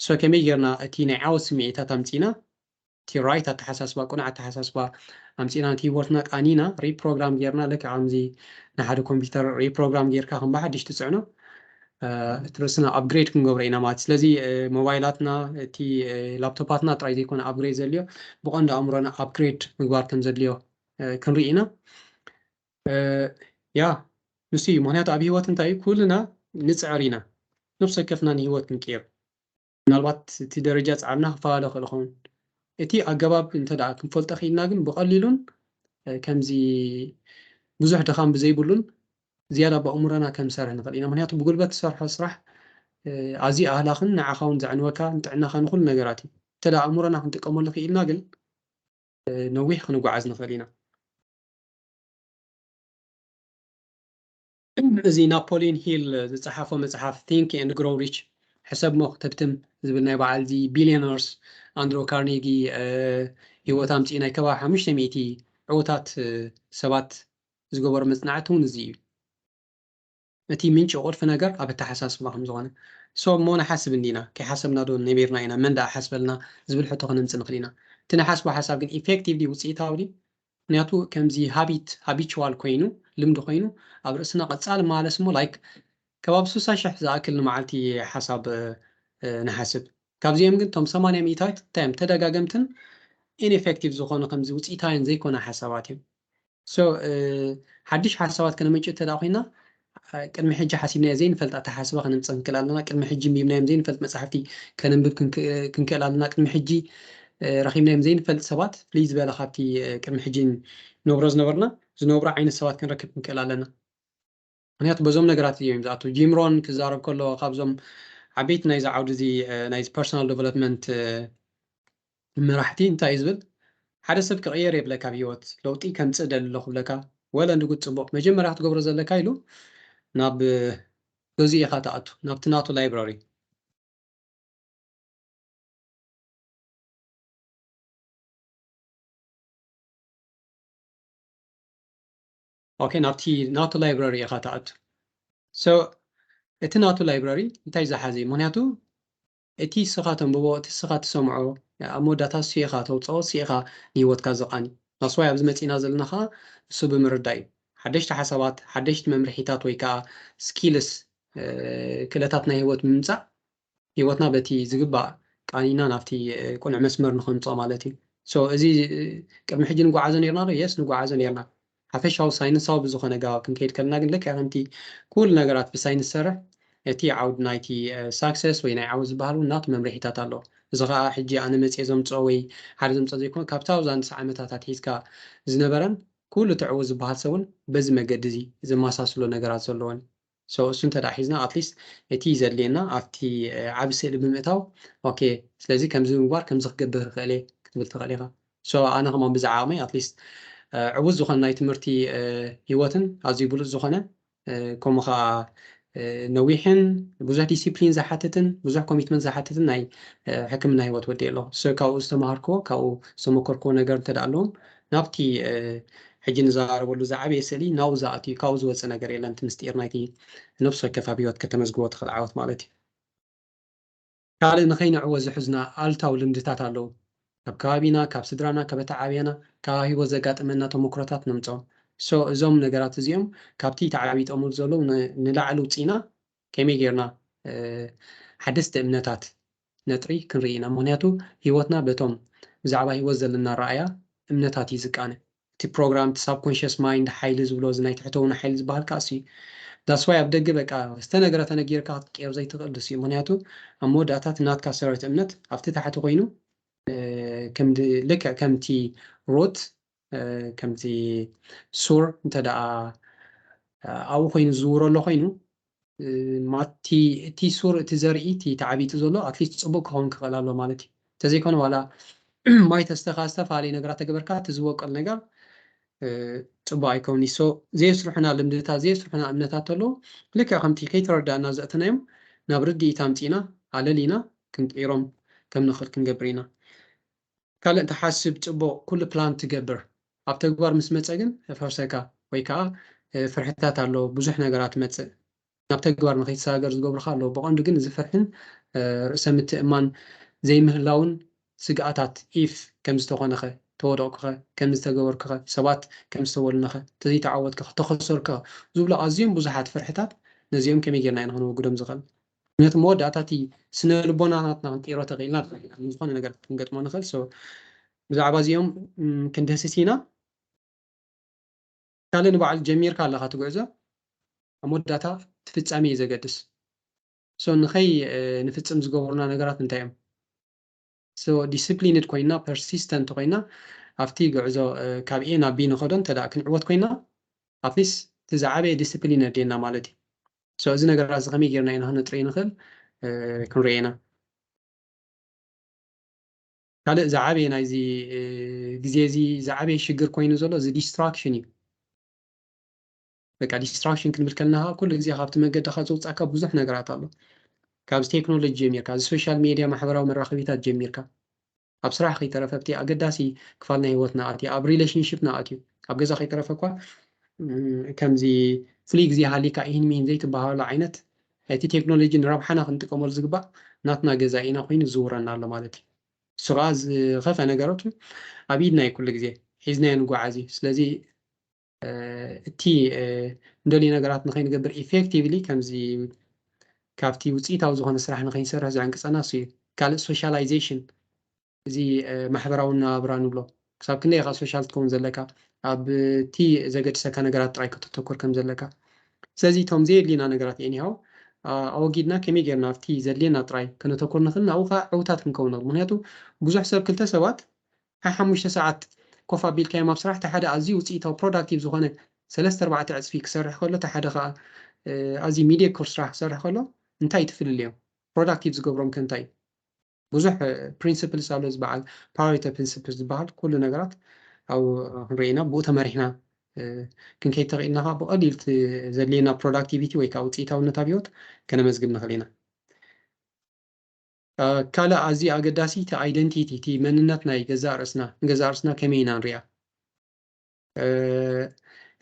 So ከመይ ጌርና እቲ ናይ ዓወት ስምዒታት ኣምፂና እቲ ራይት ኣተሓሳስባ ቁኑዕ ኣተሓሳስባ ኣምፂና ነቲ ሂወትና ቃኒና ሪፕሮግራም ጌርና ልክዕ ከምዚ ንሓደ ኮምፒውተር ሪፕሮግራም ጌርካ ከም ብሓድሽ ትፅዕኖ እቲ ርእስና ኣፕግሬድ ክንገብሮ ኢና ማለት። ስለዚ ሞባይላትና እቲ ላፕቶፓትና ጥራይ ዘይኮነ ኣፕግሬድ ዘድልዮ ብቐንዱ ኣእምሮና ኣፕግሬድ ምግባር ከም ዘድልዮ ክንርኢ ኢና። ያ ንሱ እዩ። ምክንያቱ ኣብ ህይወት እንታይ እዩ? ኩልና ንፅዕር ኢና፣ ነብሲ ወከፍና ንህይወት ክንቅይር። ምናልባት እቲ ደረጃ ፃዕርና ክፈላለ ይኽእል ይኸውን። እቲ ኣገባብ እንተ ደኣ ክንፈልጦ ክኢልና ግን ብቐሊሉን ከምዚ ብዙሕ ድኻም ብዘይብሉን ዝያዳ ብኣእምሮና ከምሰርሕ ንኽእል ኢና። ምክንያቱ ብጉልበት ትሰርሖ ስራሕ ኣዝዩ ኣህላኽን ንዓኻ እውን ዘዕንወካ ንጥዕናኻ ንኹሉ ነገራት እዩ። እንተ ደኣ ኣእምሮና ክንጥቀመሉ ክኢልና ግን ነዊሕ ክንጓዓዝ ንኽእል ኢና። እዚ ናፖሊዮን ሂል ዝፀሓፎ መፅሓፍ Think and Grow Rich፣ ሕሰብ እሞ ክትህብትም ዝብል ናይ በዓል እዚ ቢልዮነርስ ኣንድሮ ካርኔጊ ህይወት ኣምፅኡ ናይ ከባቢ ሓሙሽተ ሚእቲ ዕውታት ሰባት ዝገበሮ መፅናዕቲ እውን እዚ እዩ። እቲ ምንጪ ቁልፊ ነገር ኣብ ኣተሓሳስባ ከም ዝኾነ። So እሞ ንሓስብ እንዲና፣ ከይሓሰብና ዶ ነቢርና ኢና? መን ደኣ ሓስበልና ዝብል ሕቶ ከነምፅእ ንኽእል ኢና። እቲ ንሓስቦ ሓሳብ ግን ኢፌክቲቭሊ ውፅኢታዊ ድዩ? ምክንያቱ ከምዚ ሃቢት፣ ሃቢቹዋል ኮይኑ፣ ልምዲ ኮይኑ ኣብ ርእስና ቀፃሊ ማለስ እሞ ላይክ ከባቢ ስሳ ሽሕ ዝኣክል ንመዓልቲ ሓሳብ ንሓስብ። ካብዚኦም ግን እቶም ሰማንያ ሚእታዊት እንታይ እዮም? ተደጋገምትን ኢንኤፌክቲቭ ዝኾኑ ከምዚ ውፅኢታውያን ዘይኮነ ሓሳባት እዮም። So ሓድሽ ሓሳባት ከነመንጭ እንተ ኮይና ቅድሚ ሕጂ ሓሲብናዮ ዘይንፈልጥ ኣተሓስባ ከነምፅእ ክንክእል ኣለና። ቅድሚ ሕጂ ምብናዮም ዘይንፈልጥ መፅሓፍቲ ከነንብብ ክንክእል ኣለና። ቅድሚ ሕጂ ረኪብናዮም ዘይንፈልጥ ሰባት ፍልይ ዝበለ ካብቲ ቅድሚ ሕጂ ነብሮ ዝነበርና ዝነብሩ ዓይነት ሰባት ክንረክብ ክንክእል ኣለና። ምክንያቱ በዞም ነገራት እዮም ዝኣቱ። ጂም ሮን ክዛረብ ከሎ ካብዞም ዓበይቲ ናይዚ ዓውዲ እዚ ናይዚ ፐርሶናል ዴቨሎፕመንት መራሕቲ እንታይ እዩ ዝብል? ሓደ ሰብ ክቕየር የብለካ ኣብ ህይወት ለውጢ ከምፅእ ደሊ ኣለኹ ብለካ ወለ ንጉድ ፅቡቕ መጀመርያ ክትገብሮ ዘለካ ኢሉ ናብ ገዚኡ ኢኻ ትኣቱ ናብቲ ናቱ ላይብራሪ። ኦኬ ናብቲ ናቱ ላይብራሪ ኢኻ ትኣቱ። So እቲ ናቱ ላይብራሪ እንታይ ዝሓዘ እዩ? ምክንያቱ እቲ ስኻ ተንብቦ እቲ ስኻ ትሰምዖ ኣብ መወዳእታ እሱ ኢኻ ተውፅኦ እሱ ኢኻ ንህይወትካ ዘቓኒ። ናስዋይ ኣብዚ መፂና ዘለና ከዓ እሱ ብምርዳእ እዩ። ሓደሽቲ ሓሳባት ሓደሽቲ መምርሒታት ወይ ከዓ ስኪልስ ክእለታት ናይ ህይወት ምምፃእ ህይወትና በቲ ዝግባእ ቃኒና ናብቲ ቅኑዕ መስመር ንኸምፅኦ ማለት እዩ። So እዚ ቅድሚ ሕጂ ንጓዓዞ ነርና ዶ? የስ ንጓዓዞ ነርና። ሓፈሻዊ ሳይንሳዊ ብዝኾነ ጋባብ ክንከይድ ከለና ግን ልክዕ ከምቲ ኩሉ ነገራት ብሳይንስ ዝሰርሕ እቲ ዓውዲ ናይቲ ሳክሰስ ወይ ናይ ዓወት ዝበሃል እውን ናቱ መምርሒታት ኣለዎ። እዚ ከዓ ሕጂ ኣነ መፅየ ዘምፅኦ ወይ ሓደ ዘምፅኦ ዘይኮነ ካብታ ኣብዛ ንስ ዓመታት ኣትሒዝካ ዝነበረን ኩሉ እቲ ዕዉት ዝበሃል ሰብ እውን በዚ መገዲ እዚ ዘመሳስሎ ነገራት ዘለዎን So እሱ እንተ ደኣ ሒዝና ኣትሊስት እቲ ዘድልየና ኣብቲ ዓቢ ስእሊ ብምእታው ኦኬ ስለዚ ከምዚ ምግባር ከምዚ ክገብር ይኽእል እየ ክትብል ትኽእል ኢኻ። So ኣነ ከማን ብዛዕባ ዓቕመይ ኣትሊስት ዕዉት ዝኾነ ናይ ትምህርቲ ህይወትን ኣዝዩ ብሉፅ ዝኾነ ከምኡ ከዓ ነዊሕን ብዙሕ ዲሲፕሊን ዝሓትትን ብዙሕ ኮሚትመንት ዝሓትትን ናይ ሕክምና ህይወት ወዲእ ኣለኹ። So ካብኡ ዝተማሃርክዎ ካብኡ ዝተመከርክዎ ነገር እንተ ደኣ ኣለዎም ናብቲ ሕጂ ንዘራረበሉ ዝዓበየ ስእሊ ናብኡ ዝኣቱ እዩ። ካብኡ ዝወፅእ ነገር የለን። እቲ ምስጢር ናይቲ ነፍሲ ወከፍ ኣብ ህይወት ከተመዝግቦ ትኽእል ዓወት ማለት እዩ። ካልእ ንኸይንዕወት ዝሕዙና ኣሉታዊ ልምድታት ኣለዉ። ካብ ከባቢና፣ ካብ ስድራና፣ ካብ ኣተዓብያና፣ ካብ ኣብ ህይወት ዘጋጥመና ተመክሮታት ነምፅኦም። So እዞም ነገራት እዚኦም ካብቲ ተዓቢጦምሉ ዘለዉ ንላዕሊ ውፅኢና ከመይ ጌርና ሓደስቲ እምነታት ነጥሪ ክንርኢ ኢና። ምክንያቱ ህይወትና በቶም ብዛዕባ ህይወት ዘለና ረኣያ እምነታት እዩ ዝቃነ። እቲ ፕሮግራም እቲ ሳብኮንሽስ ማይንድ ሓይሊ ዝብሎ እዚ ናይ ትሕተውና ሓይሊ ዝበሃል ከዓ እሱ እዩ። ዳስዋይ ኣብ ደገ በቃ ዝተነገረ ተነጊርካ ክትቀየር ዘይትኽእል ድስ እዩ። ምክንያቱ ኣብ መወዳእታ እቲ ናትካ ሰረት እምነት ኣብቲ ታሕቲ ኮይኑ ልክዕ ከምቲ ሩት ከምቲ ሱር እንተ ደኣ ኣብኡ ኮይኑ ዝዝውሮ ኣሎ ኮይኑ ማቲ እቲ ሱር እቲ ዘርኢ እቲ ተዓቢጡ ዘሎ ኣትሊስት ፅቡቅ ክኸውን ክኽእል ኣሎ ማለት እዩ። እንተዘይኮነ ዋላ ማይ ተስተኻ ዝተፈላለዩ ነገራት ተገበርካ እቲ ዝበቀል ነገር ፅቡቅ ኣይከውን። So ዘየስርሑና ልምድታት ዘየስርሑና እምነታት ተለዉ ልክዕ ከምቲ ከይተረዳእና ዘእተናዮም ናብ ርድኢት ኣምፂና ኣለሊና ክንቅይሮም ከም ንኽእል ክንገብር ኢና። ካልእ ትሓስብ ፅቡቕ ኩሉ ፕላን ትገብር ኣብ ተግባር ምስ መፀ ግን ፈርሰካ ወይ ከዓ ፍርሕታት ኣሎ ብዙሕ ነገራት መፅእ ናብ ተግባር ንኸይተሰጋገር ዝገብሩካ ኣለዉ። ብቐንዱ ግን እዚ ፍርሕን ርእሰ ምትእማን ዘይምህላውን ስግኣታት ኢፍ ከምዝተኾነኸ ተወደቕኩኸ ከምዝተገበርኩኸ ሰባት ከምዝተበሉነኸ ተዘይተዓወትከ ተኸሰርኩኸ ዝብሉ ኣዝዮም ብዙሓት ፍርሕታት ነዚኦም ከመይ ጌርና ኢና ክንወግዶም ዝኽእል? ምክንያቱ መወዳእታ እቲ ስነ ልቦና ናትና ክንቅይሮ ተኽኢልና ዝኾነ ነገር ክንገጥሞ ንኽእል። ብዛዕባ እዚኦም ክንድህስስ ኢና። ካልእ ንባዕሉ ጀሚርካ ኣለኻ ትጉዕዞ ኣብ መወዳእታ እቲ ፍጻሜ እዩ ዘገድስ። So ንኸይ ንፍጽም ዝገብሩና ነገራት እንታይ እዮም? So disciplined ኮይና፣ persistent ኮይና፣ ኣብቲ ጉዕዞ ካብ A ናብ B ንኸዶ እንተ ደኣ ክንዕወት ኮይና፣ at least እቲ ዝዓበየ ዲስፕሊን ኣድልየና ማለት እዩ። So እዚ ነገራት እዚ ከመይ ጌርና ኢና ክነጥርዮ ንኽእል ክንርኢ ኢና። ካልእ ዝዓበየ ናይዚ ግዜ እዚ ዝዓበየ ሽግር ኮይኑ ዘሎ እዚ ዲስትራክሽን እዩ። በቃ ዲስትራክሽን ክንብል ከለና ኩሉ ግዜ ካብቲ መገድኻ ዘውፃእካ ብዙሕ ነገራት ኣሎ። ካብዚ ቴክኖሎጂ ጀሚርካ፣ እዚ ሶሻል ሜድያ፣ ማሕበራዊ መራኸቢታት ጀሚርካ፣ ኣብ ስራሕ ከይተረፈ ኣብቲ ኣገዳሲ ክፋል ናይ ህይወትና ኣትዩ፣ ኣብ ሪሌሽንሽፕና ኣትዩ፣ ኣብ ገዛ ከይተረፈ እኳ ከምዚ ፍሉይ ግዜ ሃሊካ ኢሂን ሚሂን ዘይትበሃሉ ዓይነት፣ እቲ ቴክኖሎጂ ንረብሓና ክንጥቀመሉ ዝግባእ ናትና ገዛ ኢና ኮይኑ ዝዝውረና ኣሎ ማለት እዩ። እሱ ከዓ ዝኸፈ ነገራቱ ኣብ ኢድና እዩ ኩሉ ግዜ ሒዝናዮ ንጓዓዝ እዩ። ስለዚ እቲ እንደልዩ ነገራት ንኸይንገብር ኢፌክቲቭሊ ከምዚ ካብቲ ውፅኢታዊ ዝኾነ ስራሕ ንኸይንሰርሕ ዘዕንቅፀና እሱ እዩ። ካልእ ሶሻላይዜሽን፣ እዚ ማሕበራዊ ናብራ ንብሎ ክሳብ ክንደይ ኢኻ ሶሻል ትከውን ዘለካ ኣብቲ ዘገድሰካ ነገራት ጥራይ ከተተኩር ከም ዘለካ። ስለዚ እቶም ዘየድልዩና ነገራት ኤኒሃው ኣወጊድና ከመይ ጌርና ኣብቲ ዘድልየና ጥራይ ከነተኩር ንኽእል፣ ናብኡ ከዓ ዕውታት ክንከውን ንኽእል። ምክንያቱ ብዙሕ ሰብ ክልተ ሰባት ሓሙሽተ ሰዓት ኮፍ ኣቢልካዮም ኣብ ስራሕ፣ እቲ ሓደ ኣዝዩ ውፅኢታዊ ፕሮዳክቲቭ ዝኾነ ሰለስተ ኣርባዕተ ዕፅፊ ክሰርሕ ከሎ፣ እቲ ሓደ ከዓ ኣዝዩ ሚዲየኮር ስራሕ ክሰርሕ ከሎ እንታይ ትፍልልዮም? ፕሮዳክቲቭ ዝገብሮም ከ እንታይ? ብዙሕ ፕሪንስፕልስ ኣሎ፣ ዝበዓል ፓሬቶ ፕሪንስፕል ዝበሃል ኩሉ ነገራት ኣብኡ ክንርኢ ኢና። ብኡ ተመሪሕና ክንከይድ ተኽኢልና ከዓ ብቐሊል ዘድልየና ፕሮዳክቲቪቲ ወይ ከዓ ውፅኢታውነት ኣብ ህይወት ከነመዝግብ ንኽእል ኢና። ካልእ ኣዝዩ ኣገዳሲ እቲ ኣይደንቲቲ፣ እቲ መንነት ናይ ገዛእ ርእስና፣ ንገዛእ ርእስና ከመይ ኢና ንሪኣ?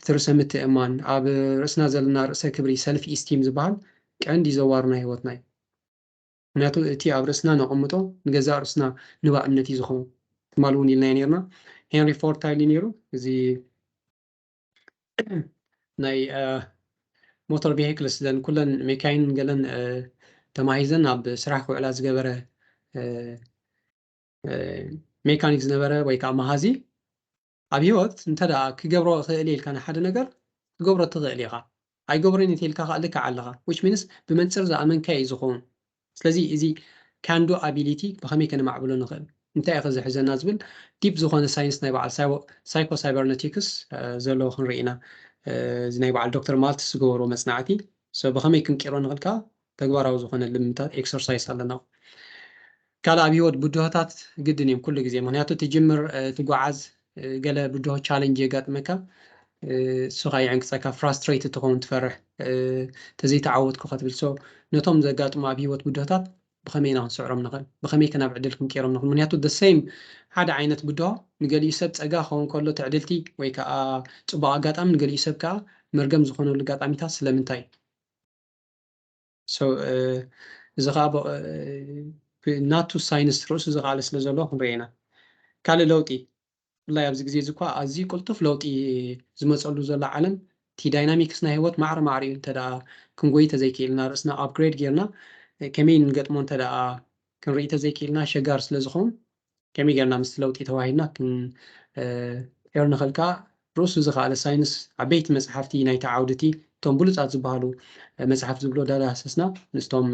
እቲ ርእሰ ምትእምማን፣ ኣብ ርእስና ዘለና ርእሰ ክብሪ፣ ሰልፍ ኢስቲም ዝበሃል ቀንዲ ዘዋር ናይ ህይወትና እዩ። ምክንያቱ እቲ ኣብ ርእስና ነቐምጦ ንገዛእ ርእስና ንባ እምነት እዩ ዝኸውን። ትማሊ እውን ኢልናዮ ነርና። ሄንሪ ፎርድ እንታይ ኢሉ ነይሩ? እዚ ናይ ሞተር ቪሂክልስ ዘን ኩለን ሜካይን ገለን ተማሂዘን ኣብ ስራሕ ክውዕላ ዝገበረ ሜካኒክ ዝነበረ ወይ ከዓ መሃዚ ኣብ ህይወት እንተ ደኣ ክገብሮ እኽእል ኢልካ ንሓደ ነገር ክገብሮ ትኽእል ኢኻ። ኣይገብሮን እንተ ኢልካ ከዓ ልክዕ ኣለኻ። ዊች ሚንስ ብመንፅር ዝኣመንካ እዩ ዝኸውን። ስለዚ እዚ ካንዶ ኣቢሊቲ ብኸመይ ከነማዕብሎ ንኽእል፣ እንታይ እዩ ዝሕዘና ዝብል ዲፕ ዝኾነ ሳይንስ ናይ በዓል ሳይኮ ሳይበርነቲክስ ዘለዎ ክንርኢ ኢና። እዚ ናይ በዓል ዶክተር ማልትስ ዝገበርዎ መፅናዕቲ ብኸመይ ክንቂሮ ንኽእል ከዓ ተግባራዊ ዝኾነ ልምታት ኤክሰርሳይስ ኣለና። ካልእ ኣብ ህይወት ብድሆታት ግድን እዮም ኩሉ ግዜ፣ ምክንያቱ ትጅምር ትጓዓዝ ገለ ብድሆ ቻለንጅ የጋጥመካ፣ እሱ ከዓ የዕንቅፀካ፣ ፍራስትሬትድ ትኸውን፣ ትፈርሕ፣ ተዘይተዓወትኩ ከትብል። ሶ ነቶም ዘጋጥሙ ኣብ ህይወት ብድሆታት ብኸመይ ኢና ክንስዕሮም ንኽእል? ብኸመይ ከ ናብ ዕድል ክንቀይሮም ንኽእል? ምክንያቱ ደ ሴም ሓደ ዓይነት ብድሆ ንገሊኡ ሰብ ፀጋ ክኸውን ከሎ ትዕድልቲ ወይ ከዓ ፅቡቕ ኣጋጣሚ፣ ንገሊኡ ሰብ ከዓ መርገም ዝኾነሉ ኣጋጣሚታት ስለምንታይ? ሶ እዚ ከዓ ናቱ ሳይንስ ርእሱ ዝኸኣለ ስለ ዘሎ ክንርኢ ኢና። ካልእ ለውጢ ብፍላይ ኣብዚ ግዜ እዚ እኳ ኣዝዩ ቅልጡፍ ለውጢ ዝመፀሉ ዘሎ ዓለም፣ እቲ ዳይናሚክስ ናይ ህይወት ማዕረ ማዕረ እዩ። እንተ ደኣ ክንጎይ ተዘይክኢልና፣ ርእስና ኣፕግሬድ ጌርና ከመይ ንገጥሞ እንተ ደኣ ክንርኢ ተዘይክኢልና፣ ኣሸጋሪ ስለ ዝኸውን ከመይ ጌርና ምስቲ ለውጢ ተዋሂድና ክንቀይሮ ንኽእል ከዓ ርእሱ ዝኸኣለ ሳይንስ፣ ዓበይቲ መፅሓፍቲ ናይቲ ዓውዲ፣ እቲ እቶም ብሉፃት ዝበሃሉ መፅሓፍቲ ዝብሎ ዳዳህሰስና ምስቶም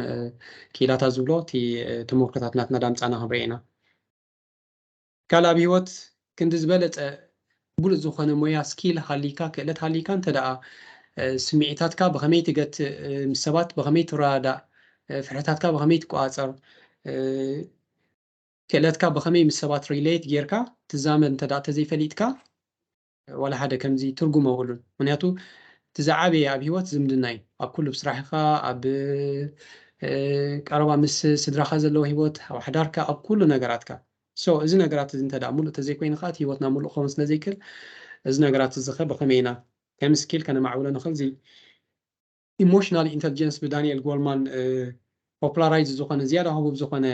ክኢላታት ዝብሎ እቲ ተመክሮታት ናትና ዳምፃና ክንርኢ ኢና። ካልእ ኣብ ህይወት ክንዲ ዝበለፀ ብሉፅ ዝኾነ ሞያ፣ ስኪል ሃሊካ፣ ክእለት ሃሊካ እንተ ደኣ ስምዒታትካ ብኸመይ ትገትእ፣ ምስ ሰባት ብኸመይ ትረዳዳእ፣ ፍርሕታትካ ብኸመይ ትቆፃፀር፣ ክእለትካ ብኸመይ ምስ ሰባት ሪሌት ጌርካ ትዛመድ እንተ ደኣ ተዘይፈሊጥካ ዋላ ሓደ ከምዚ ትርጉም የብሉን። ምክንያቱ እቲ ዝዓበየ ኣብ ህይወት ዝምድና እዩ። ኣብ ኩሉ፣ ኣብ ስራሕኻ፣ ኣብ ቀረባ ምስ ስድራኻ ዘለዎ ህይወት፣ ኣብ ሓዳርካ፣ ኣብ ኩሉ ነገራትካ። ሶ እዚ ነገራት እዚ እንተ ደኣ ሙሉእ ተዘይኮይኑ ከዓ እቲ ህይወትና ሙሉእ ክኸውን ስለ ዘይክእል፣ እዚ ነገራት እዚ ኸ ብኸመይ ኢና ከም ስኪል ከነማዕብሎ ንኽእል? እዚ ኢሞሽናል ኢንተሊጀንስ ብዳንኤል ጎልማን ፖፑላራይዝ ዝኾነ፣ ዝያዳ ህቡብ ዝኾነ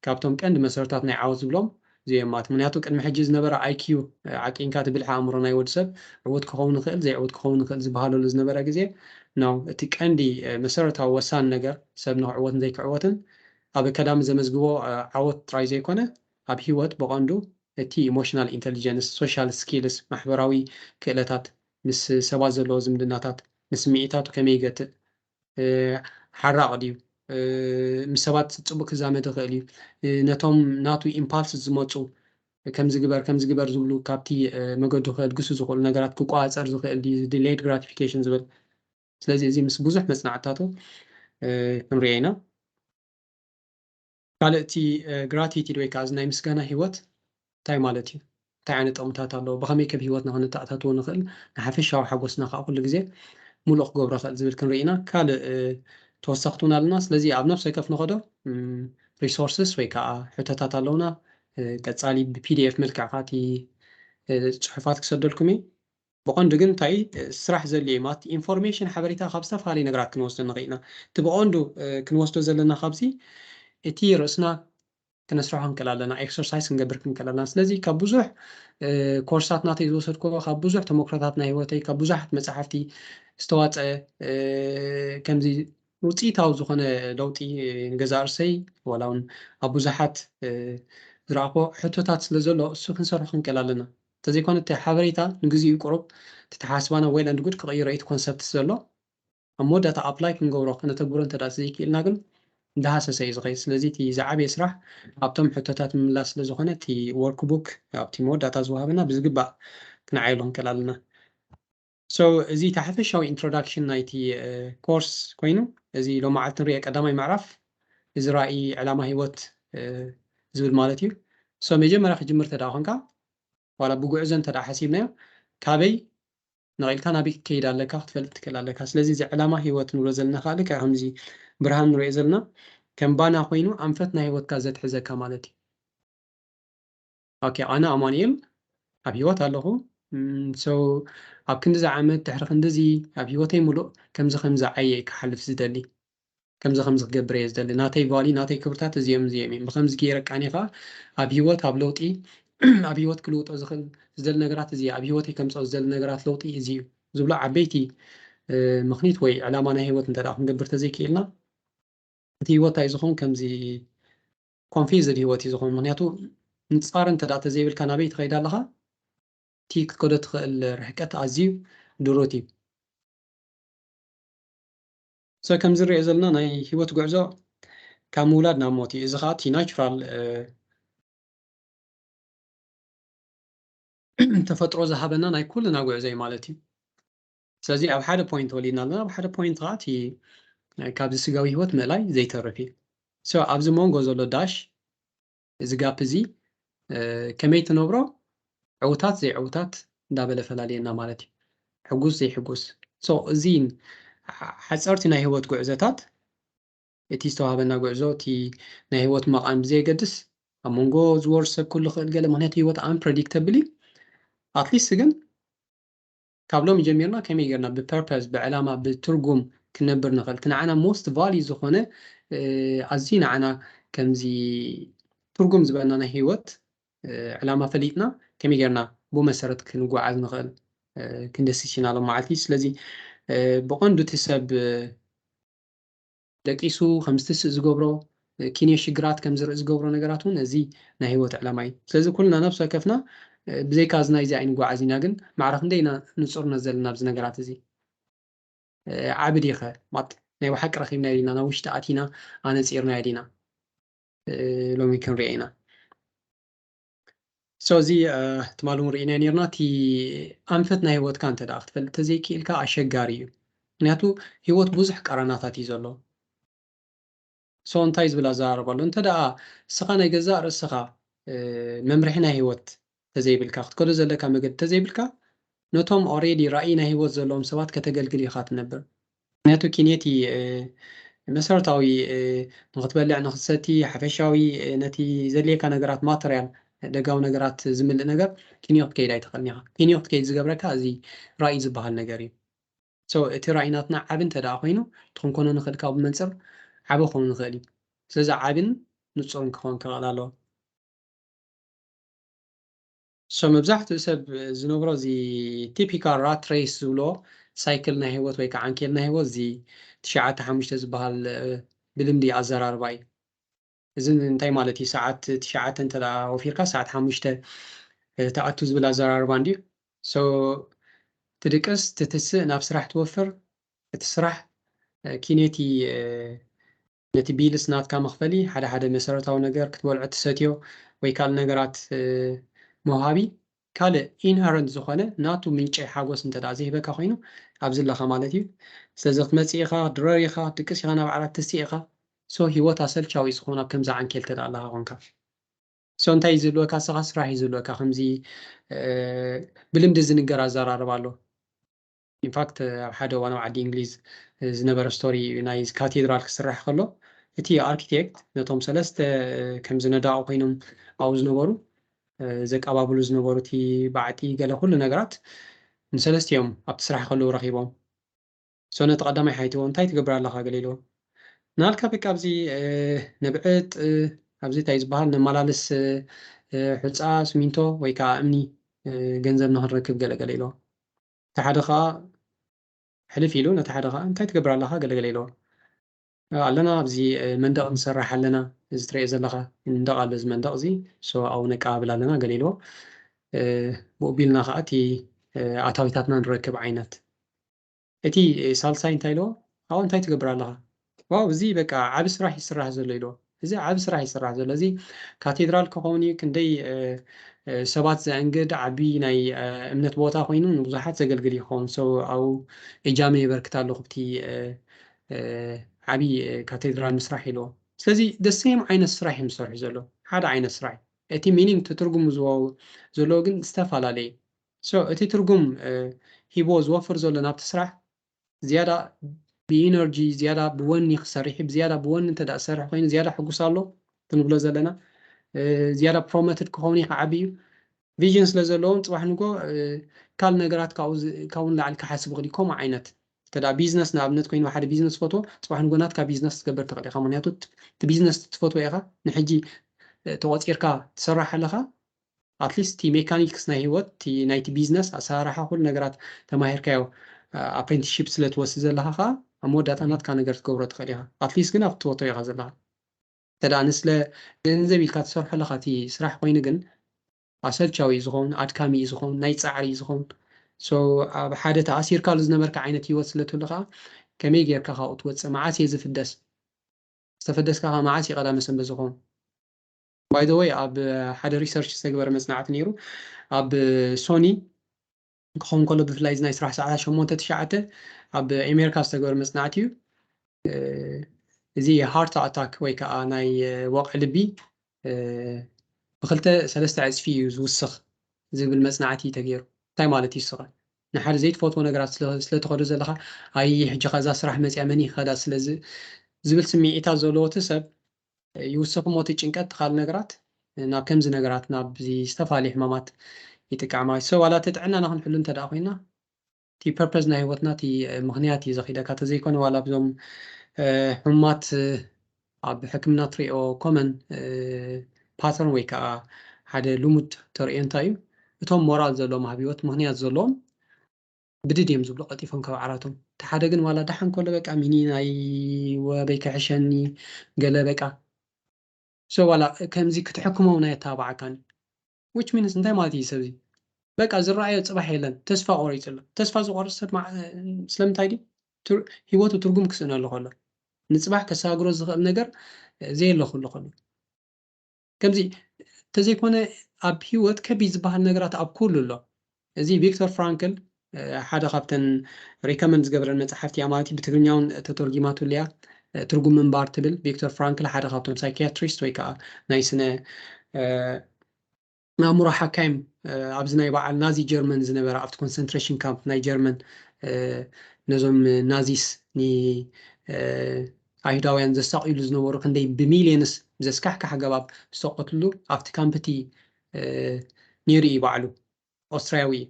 ካብቶም ቀንዲ መሰረታት ናይ ዓወት ዝብሎም እዚኦም ማለት። ምክንያቱ ቅድሚ ሕጂ ዝነበረ ኣይኪዩ ዓቂንካ፣ እቲ ብልሒ ኣእምሮ ናይ ወዲ ሰብ ዕዉት ክኸውን ይኽእል፣ ዘይዕዉት ክኸውን ይኽእል ዝበሃለሉ ዝነበረ ግዜ፣ ናው እቲ ቀንዲ መሰረታዊ ወሳኒ ነገር ሰብ ንክዕወትን ዘይክዕወትን ኣብ ኣካዳሚ ዘመዝግቦ ዓወት ጥራይ ዘይኮነ፣ ኣብ ህይወት ብቐንዱ እቲ ኢሞሽናል ኢንተሊጀንስ፣ ሶሻል ስኪልስ፣ ማሕበራዊ ክእለታት፣ ምስ ሰባት ዘለዎ ዝምድናታት፣ ንስምዒታቱ ከመይ ይገትእ፣ ሓራቕ ድዩ፣ ምስ ሰባት ጽቡቕ ክዛመድ ይኽእል እዩ፣ ነቶም ናቱ ኢምፓልስ ዝመጹ ከምዚ ግበር ከምዚ ግበር ዝብሉ ካብቲ መገዱ ከልግሱ ዝኽእሉ ነገራት ክቆጻጸር ዝኽእል ድዩ፣ ዲሌይድ ግራቲፊኬሽን ዝብል። ስለዚ እዚ ምስ ብዙሕ መጽናዕትታቱ ክንሪኦ ኢና። ካልእ እቲ ግራቲቲድ ወይ ከዓ እዚ ናይ ምስጋና ህይወት እንታይ ማለት እዩ? እንታይ ዓይነት ጥቕምታት ኣለዎ? ብኸመይ ከም ህይወትና ከነተኣታትዎ ንኽእል? ንሓፈሻዊ ሓጎስና ከዓ ኩሉ ግዜ ሙሉእ ክገብሮ ክእል ዝብል ክንርኢ ኢና። ካልእ ተወሰኽቲ እውን ኣለና። ስለዚ ኣብ ነፍሲ ወከፍ ንኸዶ ሪሶርስስ ወይ ከዓ ሕቶታት ኣለውና። ቀፃሊ ብፒዲኤፍ መልክዕ ከዓ እቲ ፅሑፋት ክሰደልኩም እዩ። ብቐንዱ ግን እንታይ ስራሕ ዘድልዮ ማለት ኢንፎርሜሽን ሓበሬታ ካብ ዝተፈላለዩ ነገራት ክንወስዶ ንኽእል ኢና። እቲ ብቐንዱ ክንወስዶ ዘለና ካብዚ እቲ ርእስና ክነስርሖ ክንክእል ኣለና፣ ኤክሰርሳይዝ ክንገብር ክንክእል ኣለና። ስለዚ ካብ ብዙሕ ኮርሳት ናተይ ዝወሰድኮ ካብ ብዙሕ ተመክሮታት ናይ ህይወተይ ካብ ብዙሓት መፅሓፍቲ ዝተዋፀ ከምዚ ውፅኢታዊ ዝኾነ ለውጢ ንገዛ ርእሰይ ዋላ እውን ኣብ ብዙሓት ዝረኣኽዎ ሕቶታት ስለ ዘሎ እሱ ክንሰርሖ ክንክእል ኣለና። እንተዘይኮነ እቲ ሓበሬታ ንግዚኡ ቁሩብ እቲ ተሓስባና ወይ ለንድጉድ ክቕይሮ እዩ እቲ ኮንሰፕት ዘሎ ኣብ መወዳእታ ኣፕላይ ክንገብሮ ክነተግብሮ እንተ ዘይክኢልና ግን እንዳሃሰሰ እዩ ዝኸይድ። ስለዚ እቲ ዝዓበየ ስራሕ ኣብቶም ሕቶታት ምምላስ ስለ ዝኾነ እቲ ወርክ ቡክ ኣብቲ መወዳእታ ዝወሃበና ብዝግባእ ክንዓየሉ ክንክእል ኣለና። So እዚ ተሓፈሻዊ ኢንትሮዳክሽን ናይቲ ኮርስ ኮይኑ እዚ ሎማዓልቲ ንሪኦ ቀዳማይ ምዕራፍ እዚ ራእይ ዕላማ ህይወት ዝብል ማለት እዩ። So መጀመርያ ክጅምር ተደኣ ኮንካ ዋላ ብጉዕዞ እንተ ሓሲብናዮ ካበይ ነቒልካ ናበይ ክትከይድ ኣለካ ክትፈልጥ ትክእል ኣለካ። ስለዚ እዚ ዕላማ ህይወት ንብሎ ዘለና ከዓ ልክዕ ከምዚ ብርሃን ንሪኦ ዘለና ከም ባና ኮይኑ ኣንፈት ናይ ህይወትካ ዘትሕዘካ ማለት እዩ። ኦኬ ኣነ ኣማኑኤል ኣብ ህይወት ኣለኹ። So ኣብ ክንዲዚ ዓመት ድሕሪ ክንዲዚ ኣብ ህይወተይ ሙሉእ ከምዚ ከምዚ ዓየ ክሓልፍ ዝደሊ ከምዚ ከምዚ ክገብር እየ ዝደሊ ናተይ ቫሊ ናተይ ክብርታት እዚኦም እዚኦም እዮም ብከምዚ ገይረ ቃኒ ከዓ ኣብ ህይወት ኣብ ለውጢ ኣብ ህይወት ክልውጦ ዝኽእል ዝደሊ ነገራት እዚ ኣብ ህይወተይ ከምፅኦ ዝደሊ ነገራት ለውጢ እዚ እዩ ዝብሎ ዓበይቲ ምኽኒት ወይ ዕላማ ናይ ህይወት እንተ ክንገብር ተዘይክኢልና እቲ ህይወት እንታይ ዝኸውን ከምዚ ኮንፊዝድ ህይወት እዩ ዝኸውን ምክንያቱ ንፃር እንተ ተዘይብልካ ናበይ ትኸይድ ኣለኻ እቲ ክትከዶ ትኽእል ርሕቀት ኣዝዩ ድሩት እዩ So ከም ዝሪኦ ዘለና ናይ ህይወት ጉዕዞ ካብ ምውላድ ናብ ሞት እዩ እዚ ከዓ እቲ ናቹራል ተፈጥሮ ዝሃበና ናይ ኩልና ጉዕዞ እዩ ማለት እዩ ስለዚ ኣብ ሓደ ፖይንት ወሊድና ኣለና ኣብ ሓደ ፖይንት ከዓ እቲ ካብዚ ስጋዊ ህይወት ምእላይ ዘይተርፍ እዩ So ኣብዚ መንጎ ዘሎ ዳሽ እዚ ጋፕ እዚ ከመይ ትነብሮ ዕውታት ዘይዕውታት እንዳበለ ፈላልየና ማለት እዩ ሕጉስ ዘይሕጉስ እዚ ሓፀርቲ ናይ ህይወት ጉዕዞታት እቲ ዝተዋሃበና ጉዕዞ እቲ ናይ ህይወት መቓን ብዘየገድስ ኣብ መንጎ ዝወርድ ሰብ ክህሉ ክእል ገለ ምክንያቱ ህይወት ኣንፕረዲክተብል እዩ ኣትሊስት ግን ካብ ሎሚ ጀሚርና ከመይ ጌርና ብፐርፐስ ብዕላማ ብትርጉም ክነብር ንኽእል እቲ ንዓና ሞስት ቫሊ ዝኾነ ኣዝዩ ንዓና ከምዚ ትርጉም ዝበና ናይ ህይወት ዕላማ ፈሊጥና ከመይ ጌርና ብኡ መሰረት ክንጓዓዝ ንኽእል ክንደስስ ኢና ሎም መዓልቲ ስለዚ ብቐንዱ እቲ ሰብ ደቂሱ ከም ዝትስእ ዝገብሮ ኪንዮ ሽግራት ከም ዝርኢ ዝገብሮ ነገራት እውን እዚ ናይ ህይወት ዕላማ እዩ ስለዚ ኩልና ነብሲ ወከፍና ብዘይካ እዚ ናይዚ ኣይንጓዓዝ ኢና ግን ማዕረ ክንደይ ኢና ንፁርነት ዘለና ኣብዚ ነገራት እዚ ዓቢ ዲኸ ማጥ ናይ ብሓቂ ረኺብና ዲና ናብ ውሽጢ ኣቲና ኣነፂርና ዲና ሎሚ ክንሪኦ ኢና So እዚ ትማሊ እውን ርኢናዮ ነርና እቲ ኣንፈት ናይ ህይወትካ እንተ ደኣ ክትፈልጥ ተዘይክኢልካ ኣሸጋሪ እዩ ምክንያቱ ህይወት ብዙሕ ቀረናታት እዩ ዘሎ So እንታይ ዝብል ኣዘራርባ ኣሎ እንተ ደኣ እስኻ ናይ ገዛእ ርእስኻ መምርሒ ናይ ህይወት ተዘይብልካ ክትከዶ ዘለካ መገዲ ተዘይብልካ ነቶም ኦሬዲ ራእይ ናይ ህይወት ዘለዎም ሰባት ከተገልግል ኢኻ ትነብር ምክንያቱ ኪኔቲ መሰረታዊ ንክትበልዕ ንክትሰቲ ሓፈሻዊ ነቲ ዘድልየካ ነገራት ማተርያል ደጋዊ ነገራት ዝምልእ ነገር ኪንዮ ክትከይድ ኣይትኽእልን ኢኻ ኪንዮ ክትከይድ ዝገብረካ እዚ ራእይ ዝበሃል ነገር እዩ So እቲ ራእይ ናትና ዓቢ እንተ ደኣ ኮይኑ እቲ ክንኮኖ ንኽእል ካብኡ መንፅር ዓቢ ክኸውን ይኽእል እዩ ስለዚ ዓብን ንፁርን ክኸውን ክኽእል ኣለዎ So መብዛሕትኡ ሰብ ዝነብሮ እዚ ቲፒካል ራት ሬስ ዝብሎ ሳይክል ናይ ህይወት ወይ ከዓ ዓንኬል ናይ ህይወት እዚ ትሽዓተ ሓሙሽተ ዝበሃል ብልምዲ ኣዘራርባ እዩ እዚ እንታይ ማለት እዩ ሰዓት ትሽዓተ እንተ ወፊርካ ሰዓት ሓሙሽተ ተኣቱ ዝብል ኣዘራርባ እንድዩ So ትድቅስ ትትስእ ናብ ስራሕ ትወፍር እቲ ስራሕ ኪኔቲ ነቲ ቢልስ ናትካ መኽፈሊ ሓደ ሓደ መሰረታዊ ነገር ክትበልዖ ትሰትዮ ወይ ካልእ ነገራት ምውሃቢ ካልእ ኢንሄረንት ዝኾነ ናቱ ምንጨ ሓጎስ እንተ ደኣ ዘይህበካ ኮይኑ ኣብዚ ኣለኻ ማለት እዩ። ስለዚ ክትመጽእ ኢኻ፣ ክትድረር ኢኻ፣ ክትድቅስ ኢኻ፣ ናብ ዓራት ትስእ ኢኻ። ሶ ህይወት ኣሰልቻዊ ዝኾን ኣብ ከምዚ ዓንኬል እንተ ደኣ ኣለኻ ኮንካ። ሶ እንታይ እዩ ዝህልወካ? ንስኻ ስራሕ እዩ ዝህልወካ። ከምዚ ብልምዲ ዝንገር ኣዘራርባ ኣሎ። ኢንፋክት ኣብ ሓደ እዋን ኣብ ዓዲ እንግሊዝ ዝነበረ ስቶሪ እዩ። ናይ ካቴድራል ክስራሕ ከሎ እቲ ኣርኪቴክት ነቶም ሰለስተ ከም ዝነዳቑ ኮይኖም ኣብኡ ዝነበሩ ዘቀባብሉ ዝነበሩ እቲ ባዕጢ ገለ ኩሉ ነገራት ንሰለስቲኦም ኣብቲ ስራሕ ከለዉ ረኺቦም። ሶ ነቲ ቀዳማይ ሓይትዎ እንታይ ትገብር ኣለኻ ገለ ኢልዎ። ናልካ በቃ ኣብዚ ንብዕጥ ኣብዚ እንታይ ዝበሃል ነመላልስ ሑፃ ስሚንቶ ወይ ከዓ እምኒ ገንዘብ ንክንረክብ ገለ ገለ ኢልዎ። እቲ ሓደ ከዓ ሕልፍ ኢሉ ነቲ ሓደ ከዓ እንታይ ትገብር ኣለኻ ገለ ገለ ኢልዎ። ኣለና ኣብዚ መንደቕ ንሰርሕ ኣለና፣ እዚ ትሪኦ ዘለኻ መንደቕ ኣሎ፣ እዚ መንደቕ እዚ ኣብኡ ነቀባብል ኣለና ገለ ኢልዎ። ብኡ ቢልና ከዓ እቲ ኣታዊታትና ንረክብ ዓይነት። እቲ ሳልሳይ እንታይ ኢልዎ? ኣብኡ እንታይ ትገብር ኣለኻ? ዋው፣ እዚ በቃ ዓቢ ስራሕ ይስራሕ ዘሎ ኢልዎ። እዚ ዓቢ ስራሕ ይስራሕ ዘሎ፣ እዚ ካቴድራል ክኸውን እዩ፣ ክንደይ ሰባት ዘእንግድ ዓቢ ናይ እምነት ቦታ ኮይኑ ንብዙሓት ዘገልግል ይኸውን። ሶ ኣብኡ እጃመ የበርክት ኣለኹ ብቲ ዓቢ ካቴድራል ምስራሕ ኢልዎ። ስለዚ ደሴም ዓይነት ስራሕ እዮም ዝሰርሑ ዘሎ፣ ሓደ ዓይነት ስራሕ። እቲ ሚኒንግ ትርጉሙ ዝዋው ዘለዎ ግን ዝተፈላለየ። ሶ እቲ ትርጉም ሂቦ ዝወፍር ዘሎ ናብቲ ስራሕ ዝያዳ ብኢነርጂ ዝያዳ ብወኒ ክሰርሕ ብዝያዳ ብወኒ እንተ ዝሰርሕ ኮይኑ ዝያዳ ሕጉስ ኣሎ ክንብሎ ዘለና ዝያዳ ፕሮሞትድ ክኸውን ይክዓቢ እዩ። ቪዥን ስለ ዘለዎም ፅባሕ ንጎ ካልእ ነገራት ካብኡ ንላዕሊ ክሓስቡ ክእል። ከምኡ ዓይነት እንተ ቢዝነስ ንኣብነት ኮይኑ ሓደ ቢዝነስ ፈትዎ ፅባሕ ንጎ ናትካ ቢዝነስ ክትገብር ትኽእል ኢኻ። ምክንያቱ እቲ ቢዝነስ ትፈትዎ ኢኻ ንሕጂ ተቆፂርካ ትሰርሕ ኣለኻ ኣትሊስት እቲ ሜካኒክስ ናይ ህይወት ናይቲ ቢዝነስ ኣሰራርሓ ኩሉ ነገራት ተማሂርካዮ ኣፕሬንቲስሺፕ ስለ ትወስድ ዘለኻ ከዓ ኣብ መወዳእታ ናትካ ነገር ክትገብሮ ትኽእል ኢኻ። ኣትሊስት ግን ኣብ ትፈትዎ ኢኻ ዘለኻ። እንተ ደኣ ንስለ ገንዘብ ኢልካ ትሰርሖ ኣለኻ እቲ ስራሕ ኮይኑ ግን ኣሰልቻዊ እዩ ዝኸውን፣ ኣድካሚ እዩ ዝኸውን፣ ናይ ጻዕሪ እዩ ዝኸውን። ሶ ኣብ ሓደ ተኣሲርካሉ ዝነበርካ ዓይነት ህይወት ስለ ትህሉ ከዓ ከመይ ጌርካ ካብኡ ትወፅእ? መዓስ እየ ዝፍደስ? ዝተፈደስካ ከዓ መዓስ እዩ ቀዳመ ሰንበት ዝኸውን? ባይ ዘ ወይ ኣብ ሓደ ሪሰርች ዝተግበረ መፅናዕቲ ነይሩ። ኣብ ሶኒ ክኸውን ከሎ ብፍላይ እዚ ናይ ስራሕ ሰዓታት ሸሞንተ ትሽዓተ ኣብ ኣሜሪካ ዝተገበረ መፅናዕቲ እዩ። እዚ ሃርት ኣታክ ወይ ከዓ ናይ ወቕዒ ልቢ ብክልተ ሰለስተ ዕፅፊ እዩ ዝውስኽ ዝብል መፅናዕቲ እዩ ተገይሩ። እንታይ ማለት እዩ ንስኻ ንሓደ ዘይትፈትዎ ነገራት ስለትኸዶ ዘለኻ ኣይ ሕጂ ከዛ ስራሕ መፅያ መን ይኸዳ ስለዚ ዝብል ስምዒታት ዘለዎ እቲ ሰብ ይውስኽ እሞ እቲ ጭንቀት ትኻል ነገራት ናብ ከምዚ ነገራት ናብ ዝተፈላለዩ ሕማማት ይጥቃዕ ማለት ሰብ ዋላ እቲ ጥዕናና ክንሕሉ እንተ ደኣ ኮይና እቲ ፐርፐዝ ናይ ህይወትና እቲ ምክንያት እዩ ዘኺደካ ተዘይኮነ ዋላ ብዞም ሕማት ኣብ ሕክምና ትሪኦ ኮመን ፓተርን ወይ ከዓ ሓደ ልሙድ ተርእዮ እንታይ እዩ እቶም ሞራል ዘለዎም ኣብ ህይወት ምክንያት ዘለዎም ብድድ እዮም ዝብሉ ቀልጢፎም ካብ ዓራቶም እቲ ሓደ ግን ዋላ ደሓን ከሎ በቃ ሚኒ ናይ ወበይ ክሕሸኒ ገለ በቃ ሶ ዋላ ከምዚ ክትሕክሞ እውን ኣየተባብዓካን which means እንታይ ማለት እዩ ሰብዚ በቃ ዝረኣዮ ፅባሕ የለን ተስፋ ቆሪፁ ኣሎ ተስፋ ዝቆርፅ ሰብ ስለምንታይ ድዩ ህይወቱ ትርጉም ክስእነሉ ከሎ ንፅባሕ ከሳግሮ ዝኽእል ነገር ዘየለ ኩሉ ከሎ ከምዚ ተዘይኮነ ኣብ ህይወት ከቢድ ዝበሃል ነገራት ኣብ ኩሉ ኣሎ እዚ ቪክቶር ፍራንክል ሓደ ካብተን ሪከመንድ ዝገብረን መፅሓፍቲ እያ ማለት እዩ ብትግርኛውን ተተርጊማትሉ እያ ትርጉም ምንባር ትብል ቪክቶር ፍራንክል ሓደ ካብቶም ሳይኪያትሪስት ወይ ከዓ ናይ ስነ ኣእምሮ ሓካይም ኣብዚ ናይ በዓል ናዚ ጀርመን ዝነበረ ኣብቲ ኮንሰንትሬሽን ካምፕ ናይ ጀርመን ነዞም ናዚስ ን ኣይሁዳውያን ዘሳቕይሉ ዝነበሩ ክንደይ ብሚልዮንስ ብዘስካሕካሕ ኣገባብ ዝተቐትሉ ኣብቲ ካምፕ እቲ ነይሩ እዩ ባዕሉ ኦስትርያዊ እዩ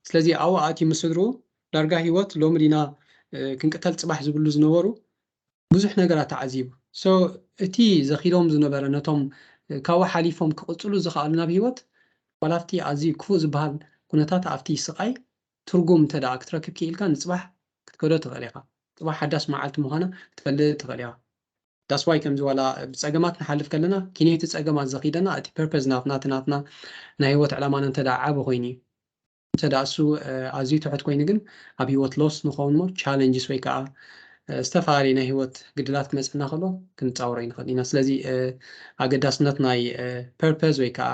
ስለዚ ኣብኡ ኣትዩ ምስ ስድርኡ ዳርጋ ህይወት ሎሚ ዲና ክንቅተል ፅባሕ ዝብሉ ዝነበሩ ብዙሕ ነገራት ተዓዚቡ so እቲ ዘኺዶም ዝነበረ ነቶም ካብኡ ሓሊፎም ክቕፅሉ ዝኽኣሉ ናብ ህይወት ዋላ ኣብቲ ኣዝዩ ክፉእ ዝበሃል ኩነታት ኣብቲ ስቓይ ትርጉም እንተ ደኣ ክትረክብ ክኢልካ ንፅባሕ ክትከዶ ትኽእል ኢኻ። ፅባሕ ሓዳስ መዓልቲ ምዃና ክትፈልጥ ትኽእል ኢኻ። That's why ከምዚ ዋላ ብፀገማት ንሓልፍ ከለና ኪንዮ እቲ ፀገማት ዘኺደና እቲ ፐርፐዝ ናትና እቲ ናትና ናይ ህይወት ዕላማና እንተ ደኣ ዓቢ ኮይኑ እዩ። እንተ ደኣ እሱ ኣዝዩ ትሑት ኮይኑ ግን ኣብ ህይወት loss ንኸውን እሞ challenges ወይ ከዓ ዝተፈላለዩ ናይ ህይወት ግድላት ክመፀና ከሎ ክንፃወሮ ይንኽእል ኢና። ስለዚ ኣገዳስነት ናይ purpose ወይ ከዓ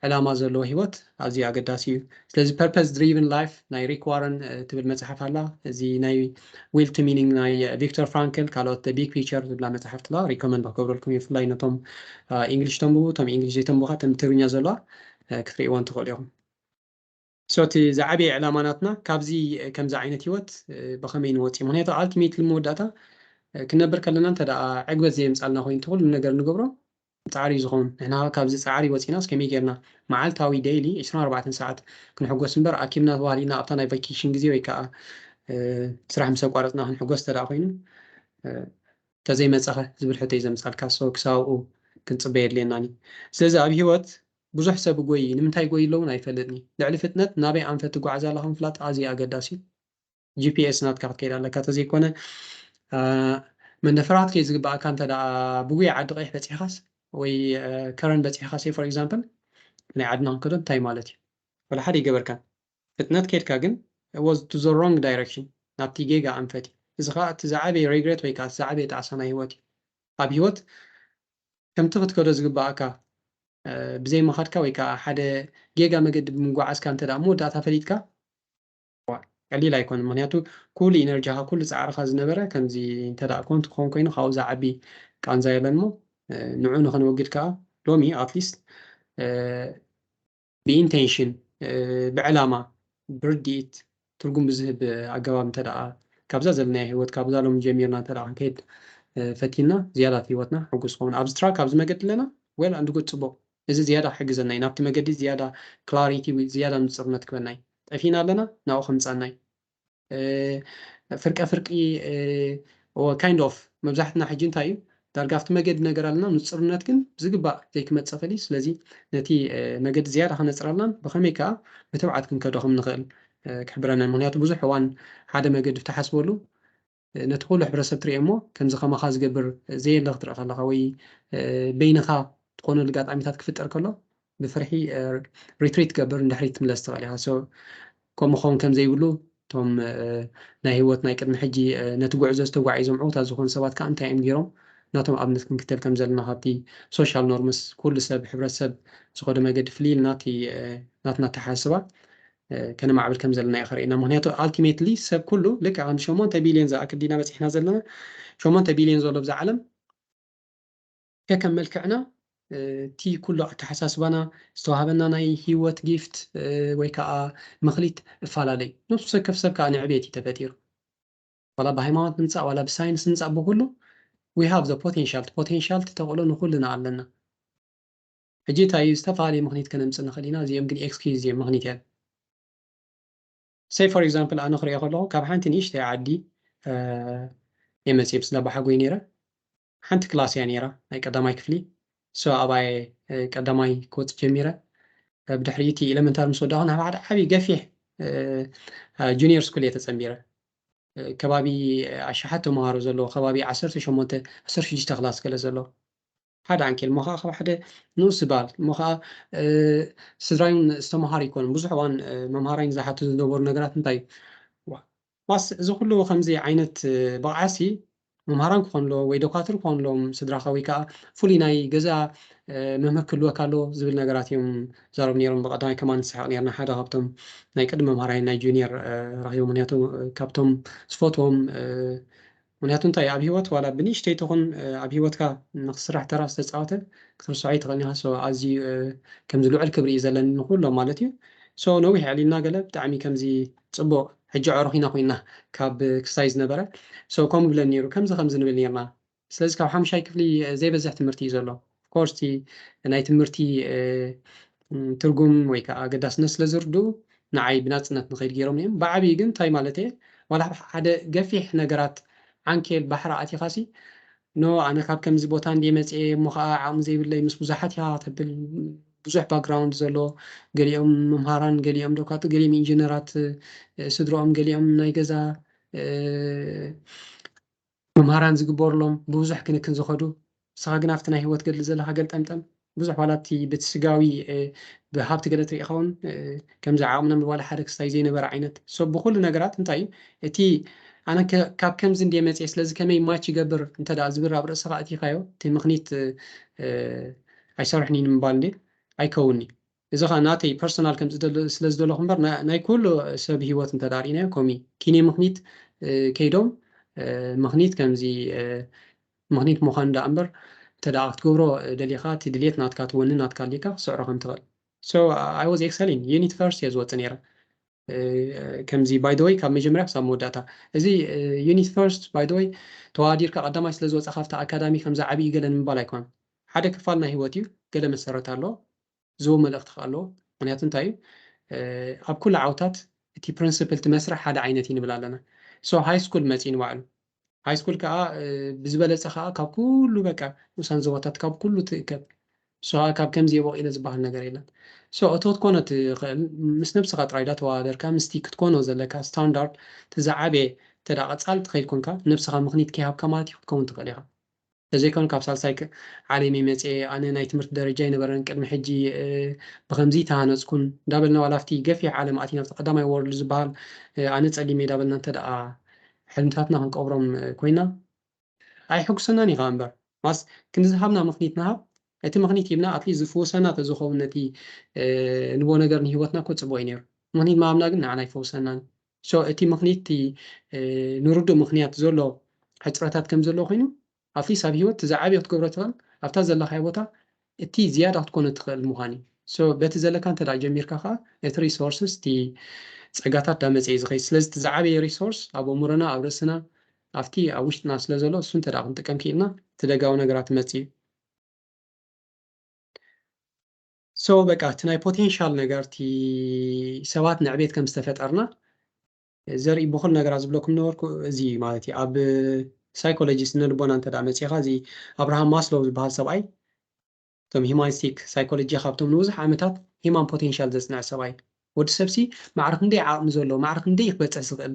ዕላማ ዘለዎ ህይወት ኣዝዩ ኣገዳሲ እዩ። ስለዚ Purpose Driven Life ናይ ሪክ ዋረን ትብል መፅሓፍ ኣላ። እዚ ናይ Wealth Meaning ናይ ቪክቶር ፍራንክል፣ ካልኦት The Big Picture ዝብላ መፅሓፍቲ ኣለዋ። ሪኮመንድ ክገብረልኩም እዩ፣ ብፍላይ ነቶም ኢንግሊሽ ተንብቡ። እቶም ኢንግሊሽ ዘይተንብቡ ከዓ እተን ብትግርኛ ዘለዋ ክትርእይዎን ትኽእሉ ኢኹም። So እቲ ዝዓበየ ዕላማ ናትና ካብዚ ከምዚ ዓይነት ህይወት ብኸመይ ንወፅእ? ምክንያቱ ultimately መወዳእታ ክንነብር ከለና እንተ ደኣ ዕግበት ዘየምፃልና ኮይኑ እቲ ኩሉ ነገር ንገብሮ ፃዕሪ እዩ ዝኸውን። ንሕና ካብዚ ፃዕሪ ወፂናስ ከመይ ጌርና መዓልታዊ daily ዕስራን ኣርባዕተን ሰዓት ክንሕጎስ እምበር ኣኪብና ተባህሊና ኣብታ ናይ ቫኬሽን ግዜ ወይ ከዓ ስራሕ ምስ ኣቋረፅና ክንሕጎስ እንተ ደኣ ኮይኑ ተዘይመፀኸ ዝብል ሕቶ እዩ ዘምፃልካ። So ክሳብኡ ክንፅበ የድልየናኒ። ስለዚ ኣብ ህይወት ብዙሕ ሰብ ጎይ ንምንታይ ጎይ ኣለውን ኣይፈልጥኒ። ልዕሊ ፍጥነት ናበይ ኣንፈት ትጓዓዝ ኣለኻ ምፍላጥ ኣዝዩ ኣገዳሲ እዩ። ጂፒኤስ ናትካ ክትከይድ ኣለካ። ተዘይኮነ መንደፈራት ከይ ዝግባኣካ እንተ ደኣ ብጉይ ዓዲ ቀይሕ በፂሕኻስ ወይ ከረን በፂሕኻ say for example ናይ ዓድና ክንከዶ እንታይ ማለት እዩ? ወላ ሓደ ይገበርካ። ፍጥነት ከይድካ ግን was to the wrong direction፣ ናብቲ ጌጋ ኣንፈት እዩ። እዚ ከዓ እቲ ዝዓበየ regret ወይ ከዓ እቲ ዝዓበየ ጣዕሳ ናይ ህይወት እዩ። ኣብ ህይወት ከምቲ ክትከዶ ዝግባኣካ ብዘይ ምኻድካ ወይ ከዓ ሓደ ጌጋ መገዲ ብምጓዓዝካ እንተ ደኣ መወዳእታ ፈሊጥካ ቀሊል ኣይኮነ። ምክንያቱ ኩሉ ኢነርጂኻ ኩሉ ፃዕርኻ ዝነበረ ከምዚ እንተ ደኣ ኮንቱ ክኸውን ኮይኑ ካብኡ ዝዓቢ ቃንዛ የለን። እሞ ንዑ ንኸነወግድ ከዓ ሎሚ at least ብኢንቴንሽን ብዕላማ ብርድኢት ትርጉም ብዝህብ ኣገባብ እንተ ደኣ ካብዛ ዘለናዮ ህይወት ካብዛ ሎም ጀሚርና እንተ ደኣ ክንከይድ ፈቲና ዝያዳ ህይወትና ሕጉስ ክኸውን። ኣብዚ ትራክ ኣብዚ መገዲ ኣለና well and good፣ ፅቡቕ። እዚ ዝያዳ ክሕግዘና እዩ ናብቲ መገዲ ዝያዳ clarity ዝያዳ ንፅርነት ክበና እዩ። ጠፊና ኣለና ናብኡ ከምፃና እዩ። ፍርቀ ፍርቂ kind of መብዛሕትና ሕጂ እንታይ እዩ ዳርጋ ኣብቲ መገዲ ነገር ኣለና። ንፅርነት ግን ዝግባእ ዘይክመፅእ ኽእል እዩ። ስለዚ ነቲ መገዲ ዝያዳ ከነፅረልናን ብኸመይ ከዓ ብትብዓት ክንከዶ ከም ንኽእል ክሕብረና። ምክንያቱ ብዙሕ እዋን ሓደ መገዲ ብትሓስበሉ ነቲ ኩሉ ሕብረተሰብ ትሪኦ እሞ ከምዚ ከማኻ ዝገብር ዘየለ ክትርኢ ከለኻ ወይ በይንኻ ትኾነሉ ኣጋጣሚታት ክፍጠር ከሎ ብፍርሒ retreat ትገብር ንድሕሪት ትምለስ ትኽእል ኢኻ። ከምኡ ክኸውን ከም ዘይብሉ እቶም ናይ ህይወት ናይ ቅድሚ ሕጂ ነቲ ጉዕዞ ዝተጓዒዞም ዕውታት ዝኾኑ ሰባት ከዓ እንታይ እዮም ገይሮም ናቶም ኣብነት ክንክተል ከም ዘለና ካብቲ social norms ኩሉ ሰብ ሕብረተሰብ ዝኸዶ መገዲ ፍልይ ኢልና እቲ ናትና ኣተሓሳስባ ከነማዕብል ከም ዘለና እዩ ከርእየና። ምክንያቱ ultimately ሰብ ኩሉ ልክዕ ከም ሸሞንተ ቢልዮን ዝኣክል ዲና በፂሕና ዘለና። ሸሞንተ ቢልዮን ዘሎ ብዛ ዓለም ከከም መልክዕና እቲ ኩሉ ኣተሓሳስባና ዝተዋሃበና ናይ ህይወት ጊፍት ወይ ከዓ መኽሊት እፈላለዩ። ነብሱ ሰብ ከፍ ሰብ ከዓ ንዕቤት እዩ ተፈጢሩ። ዋላ ብሃይማኖት ንምፃእ ዋላ ብሳይንስ ንምፃእ ብኩሉ we have the potential፣ ፖቴንሻል ተኽእሎ ንኩልና ኣለና። ሕጂ እንታይ እዩ ዝተፈላለየ ምክኒት ከነምፅእ ንኽእል ኢና። እዚኦም ግን ኤክስኪዝ እዮም፣ ምክኒት እዮም። Say for example ኣነ ክሪኦ ከለኹ ካብ ሓንቲ ንእሽተይ ዓዲ እየ መፅእ ምስ ዳባሓጎይ ነይረ። ሓንቲ ክላስ እያ ነይራ ናይ ቀዳማይ ክፍሊ። So ኣባየ ቀዳማይ ክወፅእ ጀሚረ። ብድሕሪ እቲ ኤለመንታሪ ምስ ወዳኹ ናብ ሓደ ዓብዪ ገፊሕ ጁኒየር ስኩል እየ ተፀንቢረ። ከባቢ ኣሽሓት ተምሃሮ ዘለዎ ከባቢ ዓሰርተ ሸሞንተ ዓሰርተ ሽዱሽተ ክላስ ገለ ዘለዎ ሓደ ዓንኬል እሞ ከዓ ካብ ሓደ ንኡስ ዝበሃል እሞ ከዓ ስድራይ እውን ዝተምሃሩ ኣይኮኑን። ብዙሕ እዋን መምሃራይ ንዝሓቱ ዝነበሩ ነገራት እንታይ እዩ ዋስ እዚ ኩሉ ከምዚ ዓይነት ብቕዓሲ መምሃራን ክኾኑ ኣለዎ ወይ ዶካትር ክኾኑ ኣለዎም ስድራኻ ወይ ከዓ ፍሉይ ናይ ገዛ መምህር ክህልወካ ኣለዎ ዝብል ነገራት እዮም ዛረቡ ነይሮም። ብቐዳማይ ከማን ንስሕቕ ነርና። ሓደ ካብቶም ናይ ቅድሚ መምሃራይ ናይ ጁኒየር ረኺቡ ምክንያቱ ካብቶም ዝፈትዎም ምክንያቱ እንታይ ኣብ ህይወት ዋላ ብንእሽተይ ትኹን ኣብ ህይወትካ ንክስራሕ ተራ ዝተፃወተ ክትርስዖ ይትኽእል ኢኻ። ኣዝዩ ከምዚ ልዑል ክብሪ እዩ ዘለኒ ንኩሎም ማለት እዩ። So ነዊሕ ዕሊልና ገለ ብጣዕሚ ከምዚ ፅቡቕ ሕጂ ኣዕሩኽ ኢና ኮይና ካብ ክስታይ ዝነበረ so ከምኡ ብለን ነይሩ ከምዚ ከምዚ ንብል ነርና። ስለዚ ካብ ሓሙሻይ ክፍሊ ዘይበዝሕ ትምህርቲ እዩ ዘሎ። ኮርስ ናይ ትምህርቲ ትርጉም ወይ ከዓ ኣገዳስነት ስለ ዝርድኡ ንዓይ ብናፅነት ንኸይድ ገይሮም እዮም። ብዓብዩ ግን እንታይ ማለት እየ ዋላ ሓደ ገፊሕ ነገራት ዓንኬል ባሕሪ ኣቲኻሲ ኖ ኣነ ካብ ከምዚ ቦታ እንደ መፅየ እሞ ከዓ ዓቕሚ ዘይብለይ ምስ ብዙሓት ኢኻ ተብል ብዙሕ ባክግራውንድ ዘሎ ገሊኦም መምሃራን ገሊኦም ዶካት ገሊኦም ኢንጂነራት ስድሮኦም ገሊኦም ናይ ገዛ መምሃራን ዝግበሩሎም ብብዙሕ ክንክን ዝኸዱ ንስኻ ግን ኣብቲ ናይ ህይወት ገድሊ ዘለኻ ገልጠምጠም ብዙሕ ዋላ እቲ ብቲ ስጋዊ ብሃብቲ ገለ ትርኢ ኸውን ከምዚ ዓቕምና ምባል ሓደ ክስታይ ዘይነበረ ዓይነት። So ብኩሉ ነገራት እንታይ እዩ እቲ ኣነ ካብ ከምዚ እንደ መፅየ ስለዚ ከመይ ማች ይገብር እንተ ደኣ ዝብል ኣብ ርእስኻ ኣቲኻዮ እቲ ምኽኒት ኣይሰርሕን እዩ ንምባል እንደ ኣይከውንኒ። እዚ ኸዓ ናተይ ፐርሶናል ከም ስለ ዝደለኹ እምበር ናይ ኩሉ ሰብ ህይወት እንተ ደኣ ርኢናዮ ከምኡ እዩ። ኪኒ ምኽኒት ከይዶም ምኽኒት ከምዚ ምኽኒት ምዃን ደኣ እምበር እንተ ደኣ ክትገብሮ ደሊኻ እቲ ድልየት ናትካ እቲ ወኒ ናትካ ኣሊካ ክስዕሮ ከም ትኽእል። So I was excelling unit first እየ ዝወፅእ ነይረ። ከምዚ by the way ካብ መጀመርያ ክሳብ መወዳእታ እዚ unit first by the way ተዋዲርካ ቀዳማይ ስለ ዝወፃ ካብቲ ኣካዳሚ ከምዚ ዓብዪ ገለ ንምባል ኣይኮነን። ሓደ ክፋል ናይ ህይወት እዩ። ገለ መሰረት ኣለዎ። ዝህቦ መልእኽቲ ከ ኣለዎ። ምክንያቱ እንታይ እዩ ኣብ ኩሉ ዓውታት እቲ ፕሪንስፕል እቲ መስርሕ ሓደ ዓይነት እዩ ንብል ኣለና። So ሃይ ስኩል መፅኡ ንባዕሉ ሃይ ስኩል ከዓ ብዝበለፀ ከዓ ካብ ኩሉ በቃ ንኡሳን ዞባታት ካብ ኩሉ ትእከብ። So ከዓ ካብ ከምዚ የበቕ ኢለ ዝበሃል ነገር የለን። So እቲ ክትኮኖ ትኽእል ምስ ነብስኻ ጥራይ ዳ ተወዳደርካ ምስቲ ክትኮኖ ዘለካ ስታንዳርድ እቲ ዝዓበየ እንተ ደኣ ቀፃሊ ትኸይድ ኮንካ ነብስኻ ምኽኒት ከይሃብካ ማለት እዩ ክትከውን ትኽእል ኢኻ። ተዘይኮነ ካብ ሳልሳይ ዓለም እየ መፅየ ኣነ ናይ ትምህርቲ ደረጃ ኣይነበረን ቅድሚ ሕጂ ብከምዚ ተሃነፅኩን እንዳበልና ዋላ ኣብቲ ገፊሕ ዓለም ኣቲና ኣብቲ ቀዳማይ ወርልድ ዝበሃል ኣነ ፀሊም እየ እንዳበልና እንተ ደኣ ሕልምታትና ክንቀብሮም ኮይና ኣይሕጉሰናን እዩ ከዓ እምበር ማስ ክንዝሃብና ምኽኒት ንሃብ እቲ ምኽኒት ሂብና ኣትሊስት ዝፍውሰና ተዝኸውን ነቲ ንቦ ነገር ንሂወትና እኮ ፅቡቅ እዩ ነይሩ። ምኽኒት ምሃብና ግን ንዓና ኣይፈውሰናን። So እቲ ምኽኒት ንርዱእ ምኽንያት ዘሎ ሕፅረታት ከም ዘሎ ኮይኑ ኣትሊስት ኣብ ሂወት እቲ ዝዓበየ ክትገብሮ ትኽእል ኣብታ ዘለኻዮ ቦታ እቲ ዝያዳ ክትኮኖ ትኽእል ምዃን እዩ። So በቲ ዘለካ እንተ ደኣ ጀሚርካ ከዓ እቲ ሪሶርስስ እቲ ፀጋታት ዳመፀ እዩ ዝኸይድ። ስለዚ እቲ ዝዓበየ ሪሶርስ ኣብ ኣእምሮና ኣብ ርእስና ኣብቲ ኣብ ውሽጥና ስለ ዘሎ እሱ እንተ ደኣ ክንጥቀም ክኢልና እቲ ደጋዊ ነገራት ይመፅእ እዩ። So በቃ እቲ ናይ ፖቴንሻል ነገር እቲ ሰባት ንዕቤት ከም ዝተፈጠርና ዘርኢ ብኩል ነገራት ዝብለኩም ነበርኩ እዚ ማለት እዩ ኣብ ሳይኮሎጂ ስነ ልቦና እንተ መፂኻ እዚ ኣብርሃም ማስሎው ዝበሃል ሰብኣይ እቶም ሂማኒስቲክ ሳይኮሎጂ ካብቶም ንብዙሕ ዓመታት ሂማን ፖቴንሻል ዘፅንዐ ሰብኣይ ወዲ ሰብሲ ማዕረ ክንደይ ዓቕሚ ዘለዎ ማዕረ ክንደይ ክበፅሕ ዝኽእል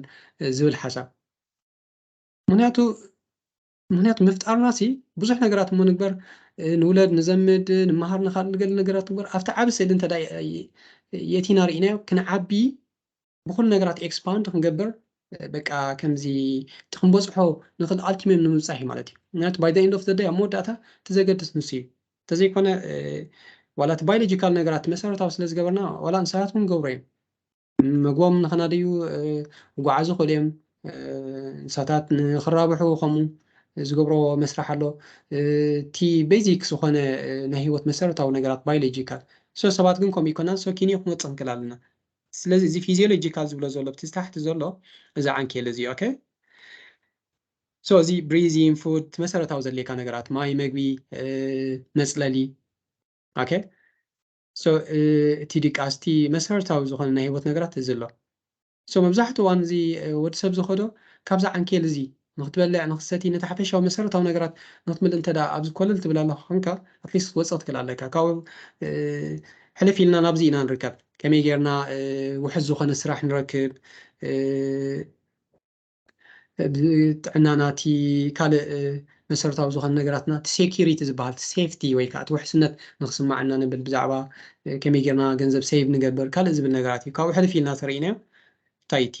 ዝብል ሓሳብ ምክንያቱ ምክንያቱ ምፍጣርና ሲ ብዙሕ ነገራት እሞ ንግበር ንውለድ ንዘምድ ንመሃር ንካል ንገል ነገራት ንግበር ኣብቲ ዓብ ስእሊ እንተ የቲና ርኢናዮ ክንዓቢ ብኩሉ ነገራት ኤክስፓንድ ክንገብር በቃ ከምዚ እቲ ክንበፅሖ ንክእል ኣልቲሜም ንምብፃሕ እዩ ማለት እዩ ምክንያቱ by the end of the day ኣብ መወዳእታ እቲ ዘገድስ ንሱ እዩ እንተዘይኮነ ዋላ እቲ ባዮሎጂካል ነገራት መሰረታዊ ስለ ዝገበርና ዋላ እንስሳት እውን ገብሮ እዮም ምግቦም ንኸናደዩ ይጓዓዙ ይኽእሉ እዮም። እንስሳታት ንኽራብሑ ከምኡ ዝገብሮ መስርሕ ኣሎ። እቲ ቤዚክ ዝኾነ ናይ ህይወት መሰረታዊ ነገራት ባዮሎጂካል። ሶ ሰባት ግን ከምኡ ይኮናን። ሶ ኪንዮ ክንወፅእ ክንክእል ኣለና። ስለዚ እዚ ፊዚዮሎጂካል ዝብሎ ዘሎ ብቲ ታሕቲ ዘሎ እዚ ዓንኬል እዚ ኦኬ። ሶ እዚ ብሪዚን ፉድ መሰረታዊ ዘድልየካ ነገራት ማይ፣ መግቢ፣ መፅለሊ ኦኬ። ሶ እቲ ድቃስ እቲ መሰረታዊ ዝኾነ ናይ ህይወት ነገራት እዚ ኣሎ። ሶ መብዛሕትኡ እዋን እዚ ወዲ ሰብ ዝኸዶ ካብዛ ዓንኬል እዚ ንክትበልዕ ንክትሰቲ ነቲ ሓፈሻዊ መሰረታዊ ነገራት ንክትምልእ እንተ ደኣ ኣብዚ ኮለል ትብል ኣለካ ኮንካ ኣትሊስት ክትወፅእ ክትክእል ኣለካ። ካብኡ ሕልፍ ኢልና ናብዚ ኢና ንርከብ። ከመይ ጌርና ውሕስ ዝኾነ ስራሕ ንረክብ ጥዕናና እቲ ካልእ መሰረታዊ ዝኾነ ነገራትና እቲ ሴኪሪቲ ዝበሃል እቲ ሴፍቲ ወይ ከዓ እቲ ውሕስነት ንክስማዓና ንብል ብዛዕባ ከመይ ጌርና ገንዘብ ሴቭ ንገብር ካልእ ዝብል ነገራት እዩ። ካብኡ ሕልፍ ኢልና ተርእናዮ እንታይ እቲ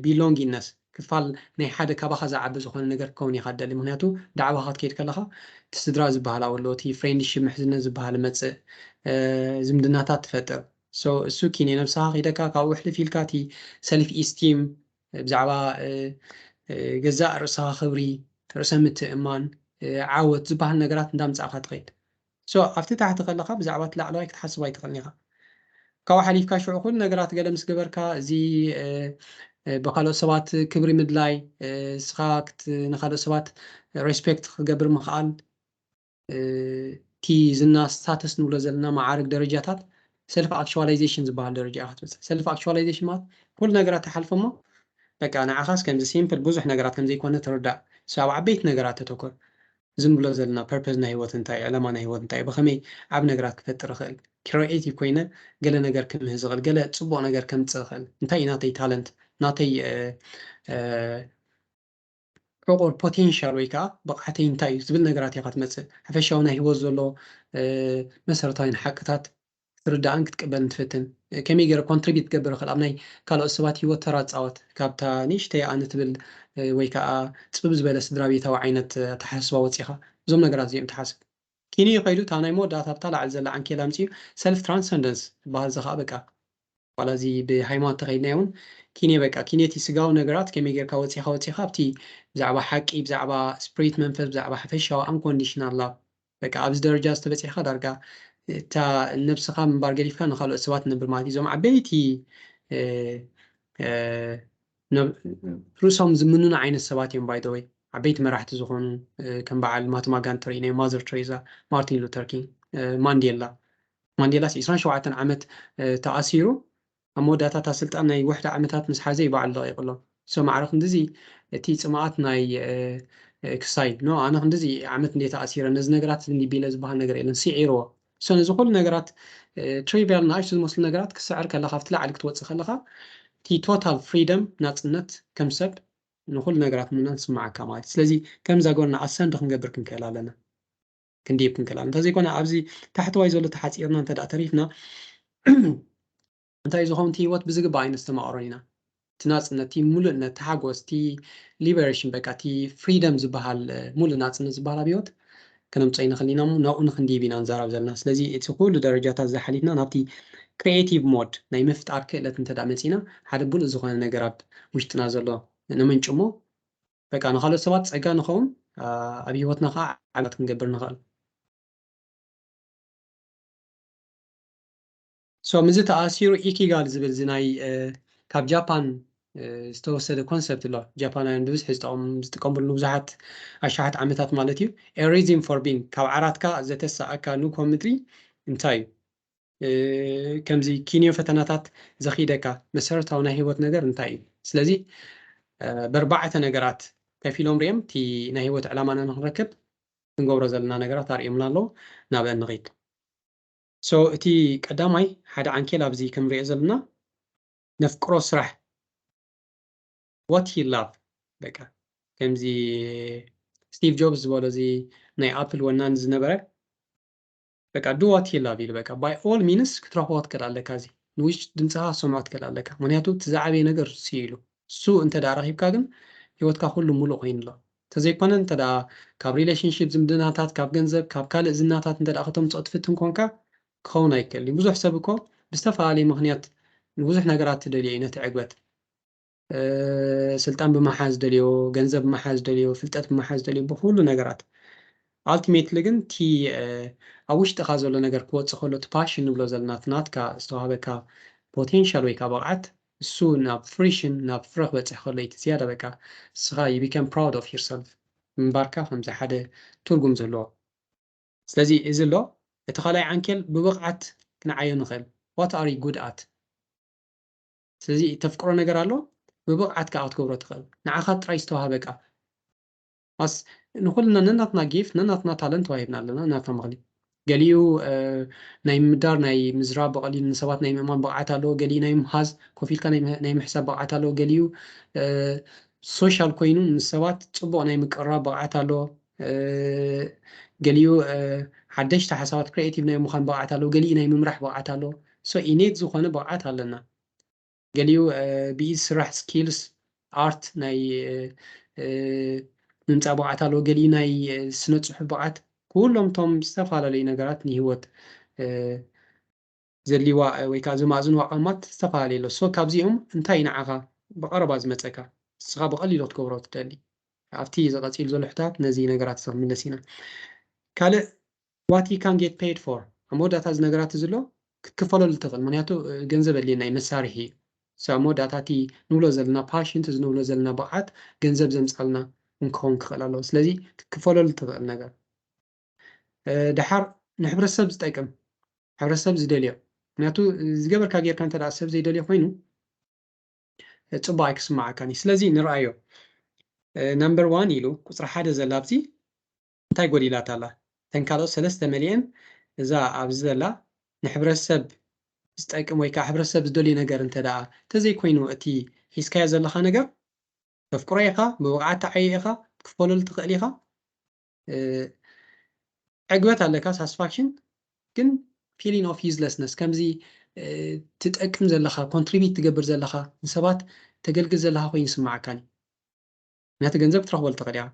ቢሎንጊነስ ክፋል ናይ ሓደ ካባኻ ዝዓቢ ዝኾነ ነገር ክከውን ኢኻ ትደሊ። ምክንያቱ ዳዕባኻ ክትከይድ ከለኻ እቲ ስድራ ዝበሃል ኣብኡ ኣሎ፣ እቲ ፍሬንድሽፕ ምሕዝነት ዝበሃል መፅእ ዝምድናታት ትፈጥር። እሱ ኪን ነብስኻ ከይደካ ካብኡ ሕልፍ ኢልካ እቲ ሰልፍ ኢስቲም ብዛዕባ ገዛእ ርእስኻ ክብሪ፣ ርእሰ ምትእማን፣ ዓወት ዝበሃል ነገራት እንዳምፃእካ ትኸይድ። ሶ ኣብቲ ታሕቲ ከለካ ብዛዕባ እቲ ላዕለዋይ ክትሓስብ ኣይትኽእልን ኢኻ። ካብኡ ሓሊፍካ ሽዑ ኩሉ ነገራት ገለ ምስ ገበርካ እዚ ብካልኦት ሰባት ክብሪ ምድላይ፣ እስኻ ንካልኦት ሰባት ሬስፔክት ክገብር ምኽኣል፣ እቲ ዝና ስታተስ ንብሎ ዘለና መዓርግ ደረጃታት ሰልፍ ኣክቹዋላይዜሽን ዝበሃል ደረጃ ኢኻ ትበፅሕ። ሰልፍ ኣክቹዋላይዜሽን ማለት ኩሉ ነገራት ትሓልፎ እሞ በቃ ንዓኻስ ከምዚ ሲምፕል ብዙሕ ነገራት ከም ዘይኮነ ትርዳእ። ሶ ኣብ ዓበይቲ ነገራት ተተኮር። ዝም ብሎ ዘለና ፐርፐዝ ናይ ህይወት እንታይ ዕላማ ናይ ህይወት እንታይ ብኸመይ ዓብ ነገራት ክፈጥር ይኽእል ክሪኤቲቭ ኮይነ ገለ ነገር ክምህዝ ይኽእል ገለ ፅቡቕ ነገር ከምፅእ ይኽእል እንታይ እዩ ናተይ ታለንት ናተይ ዕቑር ፖቴንሻል ወይ ከዓ ብቕዓተይ እንታይ እዩ ዝብል ነገራት ኢኻ ትመፅእ። ሓፈሻዊ ናይ ህይወት ዘሎ መሰረታዊ ሓቅታት ክትርዳእን ክትቅበልን ትፍትን። ከመይ ገይረ ኮንትሪቢዩት ክገብር ይኽእል ኣብ ናይ ካልኦት ሰባት ህይወት ተራ ፃወት፣ ካብታ ንእሽተይ ኣነ ትብል ወይ ከዓ ፅብብ ዝበለ ስድራ ቤታዊ ዓይነት ኣተሓሳስባ ወፂኻ እዞም ነገራት እዚኦም ትሓስብ። ኪንዮ ከይዱ እታ ናይ መወዳእታ ኣብታ ላዕሊ ዘላ ዓንኬል ኣምፅኡ ሰልፍ ትራንሰንደንስ ዝበሃል፣ እዚ ከዓ በቃ ዋላ እዚ ብሃይማኖት ተኸይድናዮ እውን ኪንዮ በቃ ኪንዮ እቲ ስጋዊ ነገራት ከመይ ጌርካ ወፂኻ ወፂኻ ኣብቲ ብዛዕባ ሓቂ፣ ብዛዕባ ስፕሪት መንፈስ፣ ብዛዕባ ሓፈሻዊ ኣንኮንዲሽናል ላቭ በቃ ኣብዚ ደረጃ ዝተበፂሕካ ዳርጋ እታ ነብስኻ ምንባር ገዲፍካ ንካልኦት ሰባት ነብር ማለት እዩ። እዞም ዓበይቲ ርእሶም ዝምንኑ ዓይነት ሰባት እዮም። ባይደወይ ዓበይቲ መራሕቲ ዝኾኑ ከም በዓል ማትማ ጋንዲ ተሪእናዮ፣ ማዘር ተሬዛ፣ ማርቲን ሉተር ኪንግ፣ ማንዴላ። ማንዴላስ ዕስራን ሸውዓተን ዓመት ተኣሲሩ ኣብ መወዳእታ እታ ስልጣን ናይ ውሕዲ ዓመታት ምስ ሓዘ እዩ ባዕሉ ለቒቑ ኣሎ። ሶ ማዕረ ክንድዚ እቲ ፅምኣት ናይ ክሳይ ኖ ኣነ ክንድዚ ዓመት እንዴ ተኣሲረ ነዚ ነገራት እንዲ ቢለ ዝበሃል ነገር የለን፣ ስዒርዎ። ሶ ነዚ ኩሉ ነገራት ትሪቪያል ንኣሽቱ ዝመስሉ ነገራት ክስዕር ከለካ ኣብቲ ላዕሊ ክትወፅእ ከለካ እቲ ቶታል ፍሪደም ናፅነት ከም ሰብ ንኩሉ ነገራት ምናን ስማዓካ ማለት እዩ። ስለዚ ከምዛ ጎና ኣሰንድ ክንገብር ክንክእል ኣለና። ክንዲብ ክንክእል ኣለና። እንተዘይኮነ ኣብዚ ታሕተዋይ ዘሎ ተሓፂርና እንተ ደኣ ተሪፍና እንታይ ዝኸውን እቲ ህይወት ብዝግባእ ኣይነስተማቕሮን ኢና። እቲ ናፅነት፣ እቲ ሙሉእነት፣ እቲ ሓጎስ፣ እቲ ሊበሬሽን በቃ እቲ ፍሪደም ዝበሃል ሙሉእ ናፅነት ዝበሃል ኣብ ህይወት ከነምፀ ይንኽእል ኢና። ናብኡ ንክንዲብ ኢና ንዛረብ ዘለና። ስለዚ እቲ ኩሉ ደረጃታት ዝሓሊፍና ናብቲ ክሪኤቲቭ ሞድ ናይ ምፍጣር ክእለት እንተ ደኣ መፂና ሓደ ብሉእ ዝኾነ ነገር ኣብ ውሽጥና ዘሎ ንምንጭሞ በቃ ንካልኦት ሰባት ፀጋ ንኸውን ኣብ ህይወትና ከዓ ዓላት ክንገብር ንኽእል። ሶ ምዚ ተኣሲሩ ኢኪጋይ ዝብል እዚ ናይ ካብ ጃፓን ዝተወሰደ ኮንሰፕት ኣሎ። ጃፓናውያን ብብዝሒ ዝጠቐሙ ዝጥቀምሉ ንብዙሓት ኣሽሓት ዓመታት ማለት እዩ። A reason for being፣ ካብ ዓራትካ ዘተሳእካ ንኮ ምድሪ እንታይ እዩ? ከምዚ ኪንዮ ፈተናታት ዘኺደካ መሰረታዊ ናይ ህይወት ነገር እንታይ እዩ? ስለዚ በርባዕተ ነገራት ከፊሎም ሪኦም እቲ ናይ ህይወት ዕላማና ንክንረክብ ክንገብሮ ዘለና ነገራት ኣርእዮምና ኣለዉ። ናብአን ንኺድ። ሶ እቲ ቀዳማይ ሓደ ዓንኬል ኣብዚ ከምንሪኦ ዘለና ነፍቅሮ ስራሕ፣ what he love። በቃ ከምዚ ስቲቭ ጆብስ ዝበሎ እዚ ናይ ኣፕል ወናኒ ዝነበረ በቃ do what he love ኢሉ በቃ by all means ክትረኽቦ ክትክእል ኣለካ። እዚ ንውሽ ድምፅኻ ክትሰምዖ ክትክእል ኣለካ። ምክንያቱ እቲ ዝዓበየ ነገር እሱ እዩ ኢሉ። እሱ እንተ ደኣ ረኺብካ ግን ህይወትካ ኩሉ ሙሉእ ኮይኑ ኣሎ። እንተዘይኮነ እንተ ደኣ ካብ ሪሌሽንሽፕ ዝምድናታት፣ ካብ ገንዘብ፣ ካብ ካልእ ዝናታት እንተ ደኣ ከተምፅኦ ትፍትን ኮንካ ክኸውን ኣይክእልን እዩ። ብዙሕ ሰብ እኮ ብዝተፈላለየ ምክንያት ንብዙሕ ነገራት ትደልዮ እዩ ነቲ ዕግበት። ስልጣን ብምሓዝ ደልዮ፣ ገንዘብ ብምሓዝ ደልዮ፣ ፍልጠት ብምሓዝ ደልዮ፣ ብኩሉ ነገራት ኣልቲሜትሊ ግን እቲ ኣብ ውሽጥኻ ዘሎ ነገር ክወፅእ ከሎ እቲ ፓሽን ንብሎ ዘለና እቲ ናትካ ዝተዋህበካ ፖቴንሻል ወይ ከዓ ብቕዓት እሱ ናብ ፍሪሽን ናብ ፍረ ክበፅሕ ከሎ እቲ ዝያዳ በቃ እስኻ you become proud of yourself ምንባርካ ከምዚ ሓደ ትርጉም ዘለዎ። ስለዚ እዚ ኣሎ እቲ ካልኣይ ዓንኬል ብብቕዓት ክንዓዮ ንኽእል። What are you good at? ስለዚ ተፍቅሮ ነገር ኣሎ ብብቕዓት ከዓ ክትገብሮ ትኽእል። ንዓኻ ጥራይ ዝተዋህበካ ኣስ ንኩልና ነናትና ጊፍት ነናትና ታለንት ተዋሂብና ኣለና። ናትና ምኽሊ ገሊኡ ናይ ምዳር ናይ ምዝራብ ብቐሊሉ ንሰባት ናይ ምእማን ብቕዓት ኣለዎ። ገሊኡ ናይ ምሃዝ ኮፍ ኢልካ ናይ ምሕሳብ ብቕዓት ኣለዎ። ገሊኡ ሶሻል ኮይኑ ንሰባት ፅቡቕ ናይ ምቅርራብ ብቕዓት ኣለዎ። ገሊኡ ሓደሽቲ ሓሳባት ክሪኤቲቭ ናይ ምዃን ብቕዓት ኣለዎ። ገሊኡ ናይ ምምራሕ ብቕዓት ኣለዎ። ሶ ኢኔት ዝኾነ ብቕዓት ኣለና። ገሊኡ ብኢድ ስራሕ ስኪልስ ኣርት ናይ ምምፃእ ብቕዓት ኣለዎ። ገሊኡ ናይ ስነ ፅሑፍ ብቕዓት። ኩሎም እቶም ዝተፈላለዩ ነገራት ንህይወት ዘድልይዋ ወይ ከዓ ዘማእዝንዋ ቀማት ዝተፈላለዩ ኣሎ። ሶ ካብዚኦም እንታይ እዩ ንዓኻ ብቐረባ ዝመፀካ ንስኻ ብቐሊሉ ክትገብሮ ትደሊ? ኣብቲ ዝቐፂል ዘሎ ሕታት ነዚ ነገራት እዚ ክንምለስ ኢና። ካልእ what he can get paid for ኣብ መወዳእታ እዚ ነገራት እዚ ኣሎ ክትክፈለሉ ትኽእል። ምክንያቱ ገንዘብ ኣድልየና እዩ፣ መሳርሒ እዩ። ሶ ኣብ መወዳእታ እቲ ንብሎ ዘለና ፓሽን፣ እዚ ንብሎ ዘለና ብቕዓት ገንዘብ ዘምፃልና እንክኸውን ክኽእል ኣለዎ። ስለዚ ክትክፈለሉ ትኽእል ነገር። ደሓር ንሕብረተሰብ ዝጠቅም፣ ሕብረተሰብ ዝደልዮ፣ ምክንያቱ ዝገበርካ ጌርካ እንተ ደኣ ሰብ ዘይደልዮ ኮይኑ ፅቡቅ ኣይክስማዓካን እዩ። ስለዚ ንርኣዮ። ነምበር ዋን ኢሉ ቁፅሪ ሓደ ዘላ ኣብዚ እንታይ ጎዲላታ ኣላ? እተን ካልኦት ሰለስተ መሊአን እዛ ኣብዚ ዘላ ንሕብረተሰብ ዝጠቅም ወይ ከዓ ሕብረተሰብ ዝደልዮ ነገር እንተ ደኣ እንተዘይኮይኑ እቲ ሒዝካዮ ዘለኻ ነገር ተፍቅሮ ኢኻ፣ ብብቕዓት ትዓዮ ኢኻ፣ ክፈለሉ ትኽእል ኢኻ። ዕግበት ኣለካ፣ ሳትስፋክሽን፣ ግን feeling of uselessness፣ ከምዚ ትጠቅም ዘለኻ፣ ኮንትሪቢት ትገብር ዘለኻ፣ ንሰባት ተገልግል ዘለኻ ኮይኑ ይስማዓካኒ። ምክንያቱ ገንዘብ ክትረኽበሉ ትኽእል ኢኻ።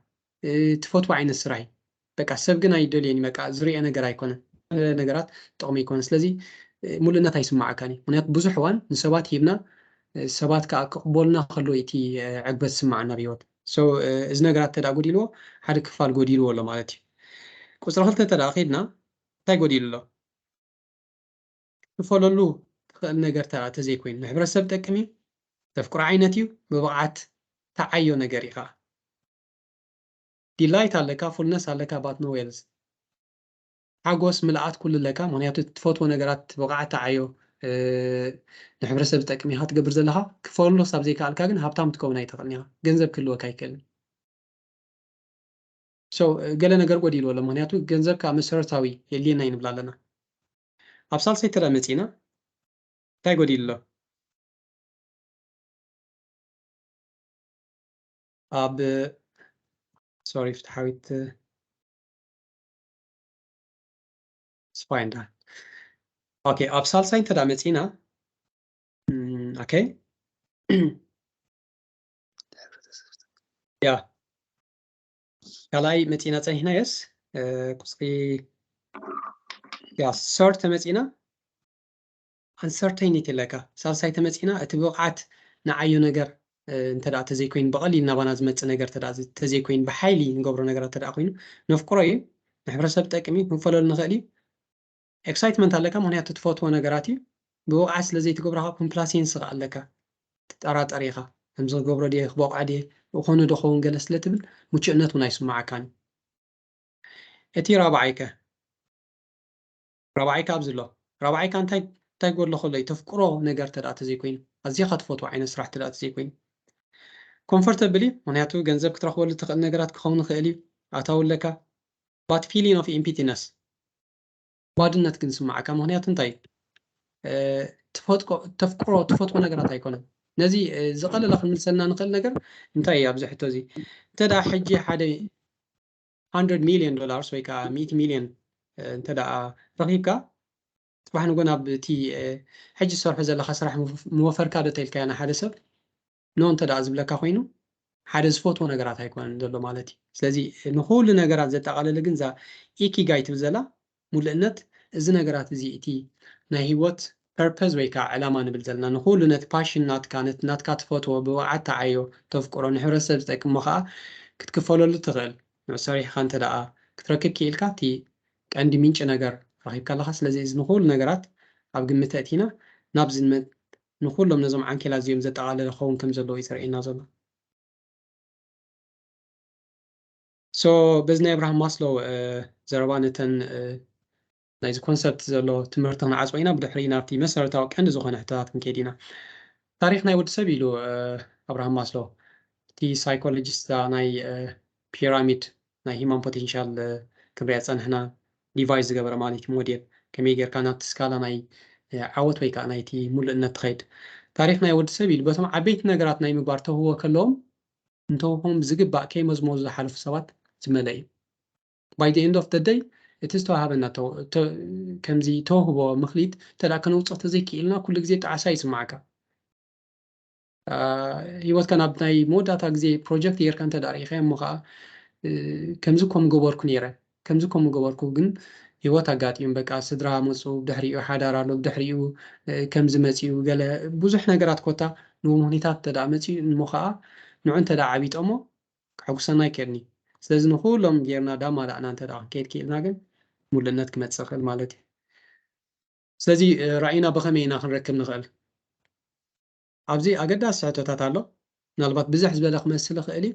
ትፈትዎ ዓይነት ስራሕ እዩ። በቃ ሰብ ግን ኣይደልዮን፣ በቃ ዝሪኦ ነገር ኣይኮነን፣ ነገራት ጥቕሚ ኣይኮነን። ስለዚ ሙሉእነት ኣይስማዓካን እዩ። ምክንያቱ ብዙሕ እዋን ንሰባት ሂብና፣ ሰባት ከዓ ክቕበሉና ከለዉ እቲ ዕግበት ዝስማዓና ኣብ ህይወት። So እዚ ነገራት ተዳ ጎዲልዎ፣ ሓደ ክፋል ጎዲልዎ ኣሎ ማለት እዩ። ቁፅሪ ክልተ ተዳ ከይድና እንታይ ጎዲሉ ኣሎ? ክትፈለሉ ትኽእል ነገር ተዳ ተዘይኮይኑ፣ ንሕብረተሰብ ጠቅም እዩ፣ ተፍቅሮ ዓይነት እዩ፣ ብብቕዓት ተዓዮ ነገር እዩ ከዓ። ዲላይት ኣለካ፣ ፉልነስ ኣለካ፣ but no else። ሓጎስ ምልኣት ኩሉ ኣለካ፣ ምክንያቱ ትፈትዎ ነገራት ብቕዓት ተዓዮ ንሕብረተሰብ ዝጠቅም ኢኻ ትገብር ዘለኻ። ክፈለሉ ክሳብ ዘይከኣልካ ግን ሃብታም ትከውን ኣይትኽእልን ኢኻ፣ ገንዘብ ክህልወካ ኣይክእልን። So ገለ ነገር ጎዲሉ ኣሎ፣ ምክንያቱ ገንዘብ ከዓ መሰረታዊ የድልየና እዩ ንብል ኣለና። ኣብ ሳልሳይ ተዳ መፂና እንታይ ጎዲሉ ኣሎ? ኣብ ሶሪ ፍትሓዊት ስፋይንዳ ኦኬ፣ ኣብ ሳልሳይ እንተ መፂና ኦኬ ያ ካልኣይ መፂና ፀኒሕና የስ ቁፅሪ ያ ሰርድ ተመፂና ኣንሰርተይኒቲ ኣለካ። ሳልሳይ ተመፂና እቲ ብቕዓት ንዓዮ ነገር እንተ ተዘይኮይኑ ብቐሊል ናባና ዝመፅእ ነገር ተዘይኮይኑ ብሓይሊ ንገብሮ ነገራት ተደ ኮይኑ ነፍቅሮ እዩ ንሕብረተሰብ ጠቅሚ ክንፈለሉ ንኽእል እዩ። ኤክሳይትመንት ኣለካ ምክንያቱ ትፈትዎ ነገራት እዩ። ብብቕዓት ስለ ዘይትገብሮ ከዓ ኮምፕላሴንስ ከዓ ኣለካ። ትጠራጠር ኢኻ ከምዚ ክገብሮ ድየ ክበቕዖ ድየ እኾነ ዶ ኸውን ገለ ስለ ትብል ምቹእነት እውን ኣይስማዓካን እዩ። እቲ ራብዓይ ከ ራብዓይ ከ ኣብዚ ኣሎ ራብዓይ ከ እንታይ እንታይ ጎድሎ ከሎ እዩ ተፍቅሮ ነገር ተደኣ ተዘይኮይኑ ኣዝኻ ትፈትዎ ዓይነት ስራሕ ተደኣ ተዘይኮይኑ ኮምፎርተብል እዩ ምክንያቱ ገንዘብ ክትረኽበሉ ትኽእል ነገራት ክኸውን ይኽእል እዩ ኣታዊ ኣለካ but feeling of emptiness ባድነት ግን ስማዓካ ምክንያቱ እንታይ ተፍቅሮ ትፈትዎ ነገራት ኣይኮነን ነዚ ዝቐለለ ክንምልሰልና ንኽእል ነገር እንታይ እዩ ኣብዚ ሕቶ እዚ እንተ ደኣ ሕጂ ሓደ hundred million dollars ወይ ከዓ ሚእቲ ሚልዮን እንተ ደኣ ረኺብካ ፅባሕ ንጎ ናብ እቲ ሕጂ ዝሰርሖ ዘለካ ስራሕ ምወፈርካ ዶ ተልካያ ንሓደ ሰብ ኖ እንተ ደኣ ዝብለካ ኮይኑ ሓደ ዝፈትዎ ነገራት ኣይኮነን ዘሎ ማለት እዩ ስለዚ ንኩሉ ነገራት ዘጠቃለለ ግን እዛ ኢኪጋይ ትብል ዘላ ሙሉእነት እዚ ነገራት እዚ እቲ ናይ ህይወት ፐርፐዝ ወይ ከዓ ዕላማ ንብል ዘለና ንኩሉ ነቲ ፓሽን ናትካ ነቲ ናትካ ትፈትዎ ብብቕዓት ተዓዮ ተፍቅሮ ንሕብረተሰብ ዝጠቅሞ ከዓ ክትክፈለሉ ትኽእል ንዑ ሰሪሕካ እንተ ደኣ ክትረክብ ክኢልካ እቲ ቀንዲ ምንጪ ነገር ረኺብካ ኣለካ ስለዚ እዚ ንኩሉ ነገራት ኣብ ግምት ኣእቲና ናብዚ ንመ ንኩሎም ነዞም ዓንኬላት እዚኦም ዘጠቓለለ ክኸውን ከም ዘለዎ እዩ ዘርእየና ዘሎ so በዚ ናይ ኣብርሃም ማስሎ ዘረባ ነተን ናይዚ ኮንሰፕት ዘሎ ትምህርቲ ክንዓፅዎ ኢና ብድሕሪ ናብቲ መሰረታዊ ቀንዲ ዝኾነ ሕቶታት ክንከይድ ኢና ታሪክ ናይ ወዲ ሰብ ኢሉ ኣብርሃም ማስሎ እቲ ሳይኮሎጂስት ናይ ፒራሚድ ናይ ሂማን ፖቴንሻል ክንሪኣ ፀንሕና ዲቫይስ ዝገበረ ማለት እዩ ሞዴል ከመይ ጌርካ ናብቲ ስካላ ናይ ዓወት ወይ ከዓ ናይቲ ሙሉእነት ትኸይድ ታሪክ ናይ ወዲ ሰብ ኢሉ በቶም ዓበይቲ ነገራት ናይ ምግባር ተውህቦ ከለዎም ንተውህቦም ብዝግባእ ከይመዝመዙ ዝሓለፉ ሰባት ዝመለ እዩ by the end of the day እቲ ዝተዋሃበና ከምዚ ተውህቦ ምክሊት እንተ ከነውፅኦ ተዘይክኢልና ኩሉ ግዜ ጣዕሳ ይስማዓካ ህይወትካ ናብ ናይ መወዳእታ ግዜ ፕሮጀክት ጌርካ እንተ ርኢኻ እሞ ከዓ ከምዚ ከም ገበርኩ ነይረ ከምዚ ከም ገበርኩ ግን ህይወት ኣጋጢሙ በቃ ስድራ መፁ ብድሕሪኡ ሓዳር ኣሎ ብድሕሪኡ ከምዚ መፂኡ ገለ ብዙሕ ነገራት ኮታ ንዎም ሁኔታት እንተ መፂኡ እሞ ከዓ ንዑ እንተ ዓቢጦሞ ከሐጉሰና ኣይክእልን እዩ ስለዚ ንኩሎም ጌርና ዳማ ዳእና እንተ ክንከይድ ክኢልና ግን ሙሉእነት ክመፅእ ይኽእል ማለት እዩ ስለዚ ራእይና ብኸመይ ኢና ክንረክብ ንኽእል ኣብዚ ኣገዳሲ ሕቶታት ኣሎ ምናልባት ብዝሕ ዝበለ ክመስል ይኽእል እዩ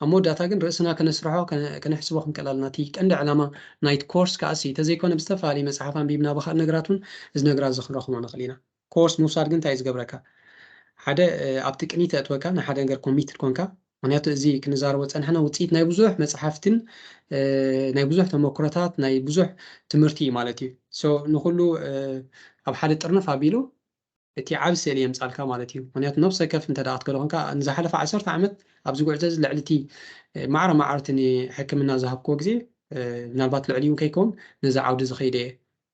ኣብ መወዳእታ ግን ርእስና ከነስርሖ ከነሕስቦ ክንክእል ኣለና እቲ ቀንዲ ዕላማ ናይቲ ኮርስ ከዓሲ እንተዘይኮነ ብዝተፈላለዩ መፅሓፍ ኣንቢብና ብካል ነገራት እውን እዚ ነገራት እዚ ክንረኽቦ ንኽእል ኢና ኮርስ ምውሳድ ግን እንታይ እዩ ዝገብረካ ሓደ ኣብቲ ቅኒት ኣእትወካ ንሓደ ነገር ኮሚትድ ኮንካ ምክንያቱ እዚ ክንዛረቦ ፀንሕና ውፅኢት ናይ ብዙሕ መፅሓፍትን ናይ ብዙሕ ተመክሮታት ናይ ብዙሕ ትምህርቲ እዩ ማለት እዩ ንኩሉ ኣብ ሓደ ጥርንፍ ኣቢሉ እቲ ዓብ ስእሊ የምጻልካ ማለት እዩ። ምክንያቱ ነብሰ ከፍ እንተ ደኣ ክትገሎ ኮንካ፣ ንዝሓለፈ ዓሰርተ ዓመት ኣብዚ ጉዕዞ እዚ ልዕሊ እቲ፣ እ፣ ማዕረ ማዕረ እቲ ንሕክምና ዝሃብክዎ ግዜ፣ እ፣ ምናልባት ልዕሊ እውን ከይከውን ነዚ ዓውዲ ዝኸይደ እየ።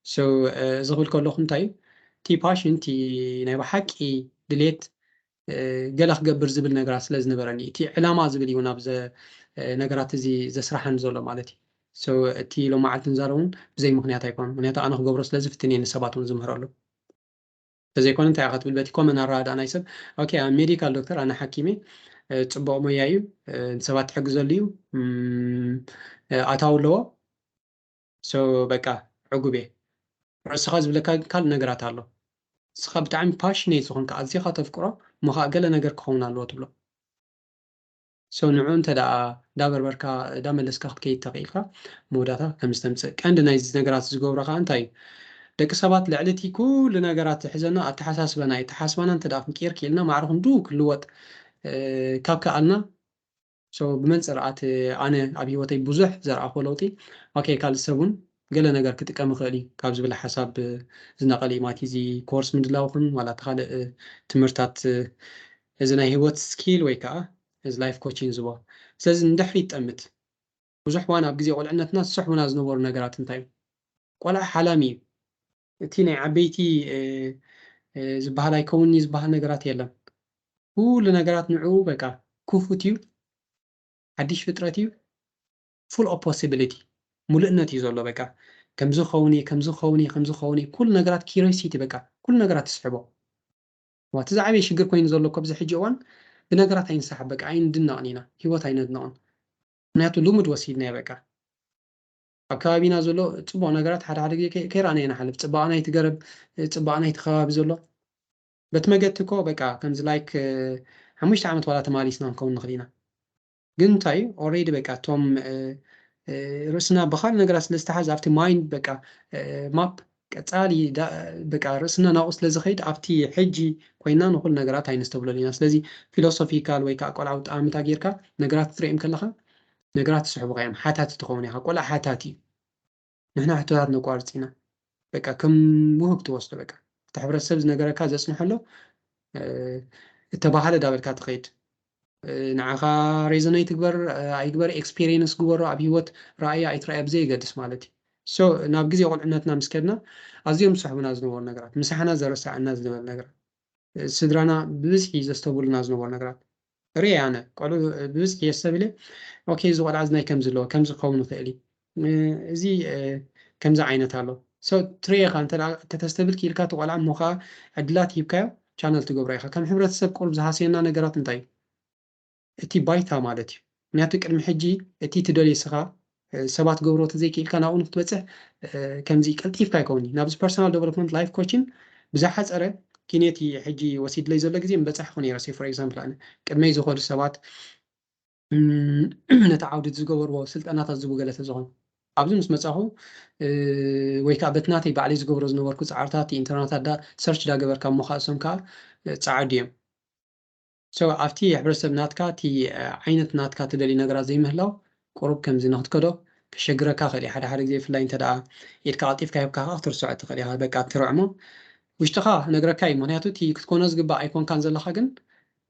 So፣ እ፣ እዚ ክብል ከለኹ እንታይ እዩ? እቲ ፓሽን፣ እቲ ናይ ብሓቂ ድሌት፣ እ፣ ገለ ክገብር ዝብል ነገራት ስለ ዝነበረኒ፣ እቲ ዕላማ ዝብል እዩ ናብ ዘ-፣ እ፣ ነገራት እዚ ዘስራሓኒ ዘሎ ማለት እዩ። So፣ እቲ ሎማዓልቲ ንዛረብ እውን ብዘይ ምኽንያት ኣይኮነን። ምክንያቱ ኣነ ክገብሮ ስለ ዝፍትን እየ ንሰባት እውን ዝምህረሉ። ተዘይኮነ እንታይ ኢኻ ትብል? በቲ ኮመን ኣረዳድኣ ናይ ሰብ፣ ኦኬ፣ ኣም ሜዲካል ዶክተር፣ ኣነ ሓኪም እየ፣ እ፣ ጽቡቕ ሞያ እዩ፣ እ፣ ንሰባት ትሕግዘሉ እዩ፣ እም፣ እ፣ ኣታዊ ኣለዎ። So፣ በቃ፣ ዕጉብ እየ። ርእስኻ ዝብለካ ግን ካልእ ነገራት ኣሎ። ንስኻ ብጣዕሚ ፓሽኔት ዝኾንካ፣ ኣዚኻ ተፍቅሮ፣ እሞ ኸኣ ገለ ነገር ክኸውን ኣለዎ ትብሎ። So፣ ንዕኡ እንተ ደኣ እንዳበርበርካ፣ እንዳመለስካ ክትከይድ ተኽኢልካ፣ መወዳእታ ከም ዝተምጽእ። ቀንዲ ናይዚ ነገራት ዝገብሮ ኸኣ እንታይ እዩ? ደቂ ሰባት ልዕሊ እቲ ኩሉ ነገራት ዝሕዘና ኣተሓሳስባና እዩ። ኣተሓሳስባና እንተ ደኣ ክንቅይር ክኢልና፣ ማዕረ ክንድኡ ክልወጥ፣ እ፣ ካብ ከኣልና፣ So፣ ብመንጽር ኣቲ ኣነ ኣብ ህይወተይ ብዙሕ ዘርኣኹዎ ለውጢ፣ ኦኬ፣ ካልእ ሰብ እውን ገለ ነገር ክጥቀም ይኽእል እዩ ካብ ዝብል ሓሳብ ዝነቐለ እዩ። ማለት እዚ ኮርስ ምድላው ይኹን ዋላ እቲ ካልእ፣ እ፣ ትምህርታት፣ እ፣ እዚ ናይ ህይወት ስኪል ወይ ከዓ እዚ ላይፍ ኮቺንግ ዝብሎ። ስለዚ ንድሕሪት ጠምት። ብዙሕ እዋን ኣብ ግዜ ቁልዕነትና ዝስሕቡና ዝነበሩ ነገራት እንታይ እዩ? ቆልዓ ሓላሚ እዩ። እቲ ናይ ዓበይቲ፣ እ፣ እ፣ ዝበሃል ኣይከውን'ዩ ዝበሃል ነገራት የለን። ኩሉ ነገራት ንዕኡ በቃ ክፉት እዩ። ሓድሽ ፍጥረት እዩ። ፉል ኦፍ ፖሲቢሊቲ፣ ሙሉእነት እዩ ዘሎ። በቃ ከምዚ ክኸውን እየ፣ ከምዚ ክኸውን እየ፣ ከምዚ ክኸውን እየ። ኩሉ ነገራት ኪሪዮሲቲ፣ በቃ ኩሉ ነገራት ትስሕቦ። ዋ፣ እቲ ዝዓበየ ሽግር ኮይኑ ዘሎ እኮ ኣብዚ ሕጂ እዋን ብነገራት ኣይንሰሓብ፣ በቃ ኣይንድነቕን ኢና፣ ህይወት ኣይነድንቕን። ምክንያቱ ልሙድ ወሲድናዮ በቃ። ኣብ ከባቢና ዘሎ ጽቡቕ ነገራት ሓደ ሓደ ግዜ ከይ-፣ ከይረኣናዮ ንሓልፍ። ጽባቐ ናይቲ ገረብ፣ ጽባቐ ናይቲ ከባቢ ዘሎ። በቲ መገዲ እኮ በቃ ከምዚ ላይክ፣ እ፣ ሓሙሽተ ዓመት ዋላ ተማሊስና ክንከውን ንኽእል ኢና። ግን እንታይ እዩ? ኦልሬዲ በቃ እቶም፣ እ፣ እ፣ ርእስና ብኻልእ ነገራት ስለ ዝተሓዝ ኣብቲ ማይንድ በቃ፣ እ፣ ማፕ ቀጻሊ ዳ-፣ በቃ ርእስና ናብኡ ስለ ዝኸይድ ኣብቲ ሕጂ ኮይና ንኹሉ ነገራት ኣይነስተብሎን ኢና። ስለዚ ፊሎሶፊካል ወይ ከዓ ቆልዓዊ ጠማምታ ጌርካ ነገራት ክትርእዮም ከለኻ ነገራት ትስሕቡኻ እዮም። ሓታቲ ትኸውን ኢኻ። ቆልዓ ሓታቲ እዩ። ንሕና ሕቶታት ነቋርጽ ኢና። በቃ ከም ውህብ ትወስዶ በቃ። እቲ ሕብረተሰብ ዝነገረካ ዘጽንሖ ኣሎ፣ እ፣ እተባህለ ዳበልካ ትኸይድ። እ፣ ንዓኻ ሬዞኔት ይግበር፣ እ፣ ኣይግበር፣ ኤክስፔሪየንስ ግበሮ፣ ኣብ ህይወት ረኣያ ኣይትረኣያ ብዘየገድስ ማለት እዩ። So፣ ናብ ግዜ ቁልዕነትና ምስ ከድና ኣዝዮም ዝስሕቡና ዝነበሩ ነገራት፣ ምሳሕና ዘረሳዕና ዝነበሩ ነገራት፣ እ፣ ስድራና ብብዝሒ ዘስተብህሉና ዝነበሩ ነገራት ርእየ ኣነ። ቆልዑ ብብዝሒ የስተብህለ፣ ኦኬ፣ እዚ ቆልዓ እዚ ናይ ከምዚ ኣለዎ፣ ከምዚ ክኸውን ይኽእል እዩ፣ እ፣ እዚ፣ እ፣ ከምዚ ዓይነት ኣሎ። So፣ ትርእየ ኢኻ፣ እንተ ደኣ ከተስተብህል ክኢልካ እቲ ቆልዓ እሞ ኸዓ ዕድላት ሂብካዮ፣ ቻነል ትገብሮ ኢኻ። ከም ሕብረተሰብ ቁሩብ ዝሃስየና ነገራት እንታይ እዩ? እቲ ባይታ ማለት እዩ። ምክንያቱ ቅድሚ ሕጂ እቲ ትደልዮ ንስኻ፣ እ፣ ሰባት ገብሮ ተዘይክኢልካ ናብኡ ንክትበጽሕ፣ እ፣ ከምዚ ቀልጢፍካ ኣይከውን'ዩ። ናብዚ ፐርሰናል ዴቨሎፕመንት ላይፍ ኮችን ብዝሓጸረ ኪኔቲ ሕጂ ወሲድለይ ዘሎ ግዜ ምበጻሕኩ ነይረ። ሴይ ፎር ኤግዛምፕል ኣነ ቅድመይ ዝኸዱ ሰባት፣ እም፣ ነቲ ዓውዲ ዝገበርዎ ስልጠናታት ዝቡ ገለ ተዝኾኑ ኣብዚ ምስ መጻኹ፣ እ፣ ወይ ከዓ በቲ ናተይ ባዕለይ ዝገብሮ ዝነበርኩ ጻዕርታት ኢንተርናታት ዳ ሰርች ዳገበርካ እሞ ከዓ እሶም ከዓ፣ እ፣ ጸዓዱ እዮም። So ኣብቲ ሕብረተሰብ ናትካ እቲ፣ እ፣ ዓይነት ናትካ ትደልዩ ነገራት ዘይምህላው ቁሩብ ከምዚ ንክትከዶ ከሸግረካ ክእል እዩ። ሓደ ሓደ ግዜ ብፍላይ እንተ ደኣ ኢድካ ቀልጢፍካ ሂብካ ከዓ ክትርስዖ ትኽእል ኢኻ። በቃ ትርዕሞ ውሽጥኻ ነግረካ እዩ። ምክንያቱ እቲ ክትኮኖ ዝግባእ ኣይኮንካን ዘለኻ ግን፣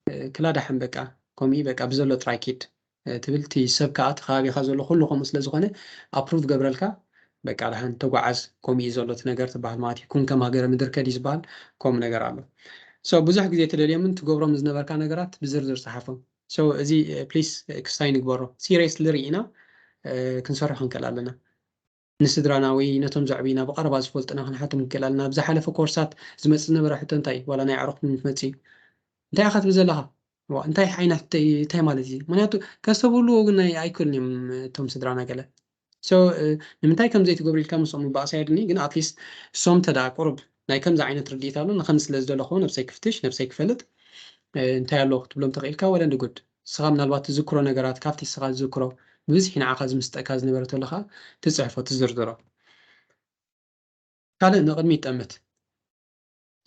እ፣ ክላ ደሓን በቃ ከምኡ እዩ በቃ ብዘሎ ጥራይ ኪድ፣ እ፣ ትብል። እቲ ሰብ ከዓ እቲ ከባቢኻ ዘሎ ኩሉ ከምኡ ስለ ዝኾነ ኣፕሩቭ ገብረልካ በቃ ደሓን ተጓዓዝ ከምኡ እዩ ዘሎ እቲ ነገር ትበሃል ማለት እዩ። ኩን ከም ሃገረ ምድር ከድ እዩ ዝበሃል ከምኡ ነገር ኣሎ። So ብዙሕ ግዜ ትደልዮምን ትገብሮም ዝነበርካ ነገራት ብዝርዝር ጸሓፎም። So እዚ፣ እ፣ ፕሊስ፣ እ፣ ክስታይ ንግበሮ። ሲሪየስሊ ርኢና፣ እ፣ ክንሰርሖ ክንክእል ኣለና። ንስድራና ወይ ነቶም ዘዕብዩና ብቐረባ ዝፈልጡና ክንሓቶም ክንክእል ኣለና። ኣብ ዝሓለፈ ኮርሳት ዝመጽእ ዝነበረ ሕቶ እንታይ እዩ? ዋላ ናይ ኣዕሩኽትኩም ትመጽእ እዩ። እንታይ ኢኻ ትብል ዘለኻ? ዋ፣ እንታይ ዓይነት ሕቶ እዩ? እንታይ ማለት እዩ? ምክንያቱ ከስተብህልዎ ግን ኣይ-፣ ኣይክእሉን እዮም እቶም ስድራና ገለ። So፣ እ፣ ንምንታይ ከም ዘይትገብሩ ኢልካ ምስኦም ምባእስ ኣየድልን እዩ፣ ግን ኣትሊስት እሶም እንተ ደኣ ቁሩብ ናይ ከምዚ ዓይነት ርድኢት ኣሎ፣ ንኸምዚ ስለ ዝደለኹዎ ነብሰይ ክፍትሽ፣ ነብሰይ ክፈልጥ፣ እ፣ እንታይ ኣሎ ክትብሎም ተኽኢልካ፣ well and good። ንስኻ ምናልባት ትዝክሮ ነገራት፣ ካብቲ ንስኻ ትዝክሮ፣ ብብዝሒ ንዓኻ ዝምስጠካ ዝነበረ ተሎ ኸኣ ትጽሕፎ፣ ትዝርዝሮ። ካልእ ንቕድሚት ጠምት።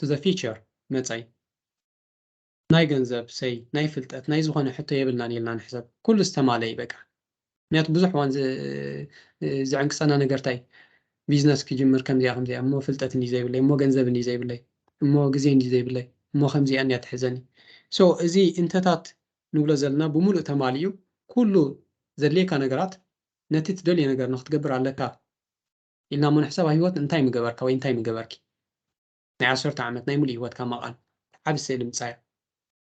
To the future፣ መጻኢ። ናይ ገንዘብ፣ ሰይ፣ ናይ ፍልጠት፣ ናይ ዝኾነ ሕቶ የብልናን ኢልና ንሕሰብ። ኩሉ ዝተማልአ እዩ በቃ። ምክንያቱ ብዙሕ እዋን ዝ-፣ እ፣ ዝዕንቅጸና ነገር እንታይ? ቢዝነስ ክጅምር ከምዚኣ ከምዚኣ፣ እሞ ፍልጠት እንድዩ ዘይብለይ፣ እሞ ገንዘብ እንድዩ ዘይብለይ። እሞ ግዜ እንዲ ዘይብለይ እሞ ከምዚኣ እንዲያ ትሕዘኒ። So እዚ እንተታት ንብሎ ዘለና ብምሉእ ተማሊኡ ኩሉ ዘድልየካ ነገራት ነቲ ትደልዮ ነገር ንክትገብር ኣለካ ኢልና እሞ ንሕሰብ። ኣብ ህይወት እንታይ ምገበርካ ወይ እንታይ ምገበርኪ ናይ ዓሰርተ ዓመት ናይ ሙሉእ ህይወትካ መቓን ዓቢ ስእሊ ምጻያ።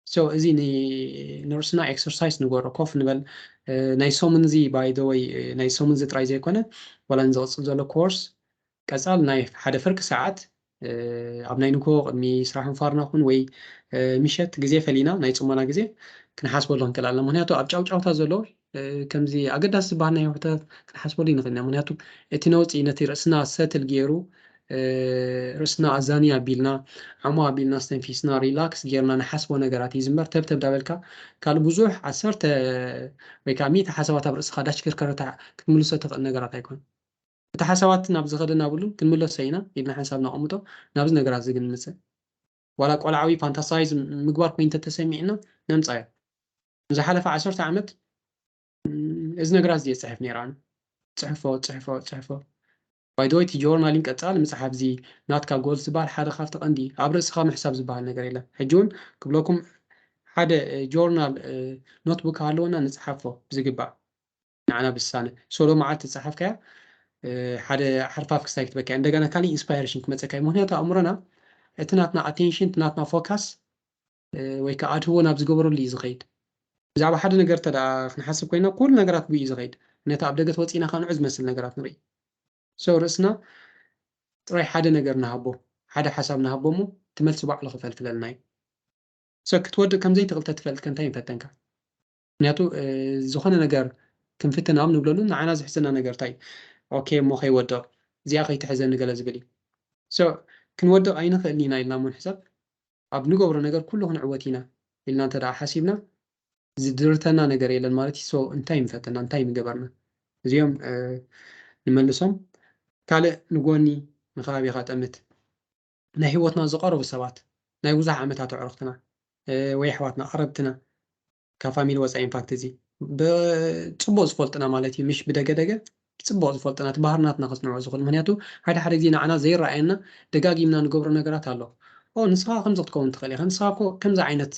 So እዚ ን- ንርእስና ኤክሰርሳይዝ ንገሮ፣ ኮፍ ንበል። እ፣ ናይ ሰሙን እዚ ባይ ዘ ወይ ናይ ሰሙን እዚ ጥራይ ዘይኮነ ዋላ ንዝቕጽል ዘሎ ኮርስ ቀጻል ናይ ሓደ ፍርቂ ሰዓት እ፣ ኣብ ናይ ንግሆ ቅድሚ ስራሕ ምፋርና ኹን ወይ እ፣ ምሸት ግዜ ፈሊና ናይ ጽሞና ግዜ ክንሓስበሉ ክንክእል ኣለና። ምክንያቱ ኣብ ጫውጫውታ ዘሎ እ፣ ከምዚ ኣገዳሲ ዝበሃል ናይ ህይወታት ክንሓስበሉ ይንኽእል ኢና። ምክንያቱ እቲ ነውፂ ነቲ ርእስና ሰትል ገይሩ እ፣ ርእስና ኣዛንያ ኣቢልና ዓሞ ኣቢልና ስተንፊስና ሪላክስ ጌርና ንሓስቦ ነገራት እዩ ዝምበር። ተብተብ ዳበልካ ካልእ ብዙሕ ዓሰርተ ወይ ከዓ ሚእቲ ሓሳባት ኣብ ርእስኻ ዳሽክርከረታ ክትምልሶ ትኽእል ነገራት ኣይኮን። እቲ ሓሳባት ናብ ዝኸደ ናብሉ ክንምለሶ ኢና ኢልና ሓንሳብ ነቐምጦ ናብዚ ነገራት እዚ ግን ምፅእ ዋላ ቆልዓዊ ፋንታሳይዝ ምግባር ኮይኑ ተተሰሚዕና ነምፃዮ። ንዝሓለፈ ዓሰርተ ዓመት ም፣ እዚ ነገራት እዚ የፅሕፍ ነይረ ኣነ። ፅሕፎ ፅሕፎ ፅሕፎ ባይደወይ እቲ ጆርናሊን ቀፃሊ ምፅሓፍ እዚ ናትካ ጎል ዝበሃል ሓደ ካብቲ ቀንዲ ኣብ ርእስኻ ምሕሳብ ዝበሃል ነገር የለን። ሕጂ እውን ክብለኩም ሓደ እ፣ ጆርናል እ፣ ኖትቡክ ሃለወና ንፅሓፎ ብዝግባእ ንዓና ብሳነ ሶሎ መዓልቲ ዝፀሓፍካያ እ፣ ሓደ ሓርፋፍ ክስታይ ክትበካ እንደገና ካሊእ ኢንስፓይሬሽን ክመፀካ እዩ። ምክንያቱ ኣእምሮና እቲ ናትና ኣቴንሽን እቲ ናትና ፎካስ እ፣ ወይ ከዓ ኣድህቦ ናብ ዝገበረሉ እዩ ዝኸይድ። ብዛዕባ ሓደ ነገር እንተ ደኣ ክንሓስብ ኮይና ኩሉ ነገራት ብኡ እዩ ዝኸይድ። ነቲ ኣብ ደገ ተወፂእና ከዓ ንዑ ዝመስል ነገራት ንርኢ። So ርእስና ጥራይ ሓደ ነገር ንሃቦ ሓደ ሓሳብ ንሃቦ እሞ እቲ መልሲ ባዕሉ ክፈልፍለልና እዩ። So ክትወድእ ከም ዘይትኽእል ተትፈልጥ ከ እንታይ ምፈተንካ? ምክንያቱ እ፣ ዝኾነ ነገር ክንፍትን ኣብ ንብለሉ ንዓና ዝሕዝና ነገር እንታይ እዩ? ኦኬ እሞ ከይወድቕ እዚኣ ከይትሕዘኒ ገለ ዝብል እዩ። So ክንወድቕ ኣይንኽእልን ኢና ኢልና እሞ ንሕሰብ ኣብ ንገብሮ ነገር ኩሉ ክንዕወት ኢና ኢልና እንተ ደኣ ሓሲብና ዝድርተና ነገር የለን ማለት እዩ። So እንታይ ምፈተና እንታይ ምገበርና እዚኦም እ፣ ንመልሶም። ካልእ ንጎኒ ንከባቢኻ ጠምት ናይ ህይወትና ዝቐረቡ ሰባት ናይ ብዙሕ ዓመታት ኣዕሩኽትና እ፣ ወይ ኣሕዋትና ቀረብትና ካብ ፋሚሊ ወፃኢ ኢንፋክት እዚ ብፅቡቅ ዝፈልጡና ማለት እዩ ምሽ ብደገደገ ብፅቡቅ ዝፈልጡና እቲ ባህርናትና ክፅንዑ ዝኽእሉ ምክንያቱ ሓደ ሓደ ግዜ ንዓና ዘይረኣየና ደጋጊምና ንገብሮ ነገራት ኣሎ ኦ ንስኻ ከምዚ ክትከውን ትኽእል ኢኻ ንስኻ እኮ ከምዚ ዓይነት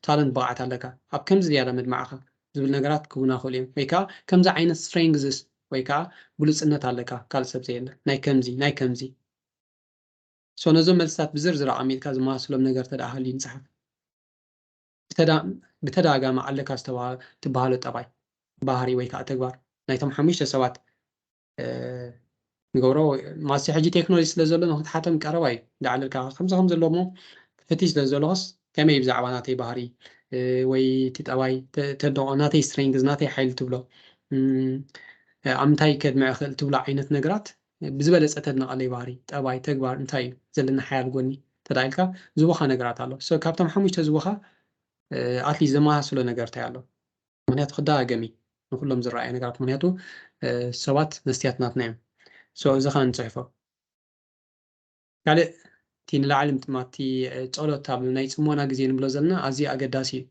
ታለንት ብቕዓት ኣለካ ኣብ ከምዚ ዝያዳ ምድማዕኻ ዝብል ነገራት ክቡና ክእሉ እዮም ወይ ከዓ ከምዚ ዓይነት ስትሬንግዝስ ወይ ከዓ ብሉፅነት ኣለካ ካልእ ሰብ ዘየለ ናይ ከምዚ ናይ ከምዚ So ነዞም መልስታት ብዝርዝር ኣቐሚጥካ ዝመሳስሎም ነገር ተደኣ ሃልዩ ንጽሓፍ። ብተዳ- ብተደጋጋሚ ኣለካ ዝተባ- ትበሃሎ ጠባይ፣ ባህሪ ወይ ከዓ ተግባር ናይቶም ሓሙሽተ ሰባት እ፣ ንገብሮ ማሲ ሕጂ ቴክኖሎጂ ስለ ዘሎ ንክትሓቶም ቀረባ እዩ። ዳዕለልካ ከምዚ ከም ዘለዎ እሞ ክፍትሽ ስለ ዘለኹስ ከመይ ብዛዕባ ናተይ ባህሪ እ፣ ወይ እቲ ጠባይ ተ- ተድንቆ ናተይ ስትሬንግዝ ናተይ ሓይሊ ትብሎ እም፣ እ፣ ኣብ ምንታይ ከድምዕ ክእል ትብሎ ዓይነት ነገራት ብዝበለፀ ተድንቐለይ ባህሪ፣ ጠባይ፣ ተግባር እንታይ እዩ ዘለና ሓያል ጎኒ ተዳኢልካ ዝቦኻ ነገራት ኣሎ። So ካብቶም ሓሙሽተ ዝቦኻ ኣትሊስት ዘመሳስሎ ነገር እንታይ ኣሎ? ምክንያቱ ክደጋገም እዩ ንኩሎም ዝረኣዩ ነገራት ምክንያቱ ሰባት መስትያት ናትና እዮም። So እዚ ከዓ ንፅሕፎ። ካልእ እቲ ንላዕሊ ምጥማት እቲ ጸሎት ኣብ ናይ ፅሞና ግዜ ንብሎ ዘለና ኣዝዩ ኣገዳሲ እዩ።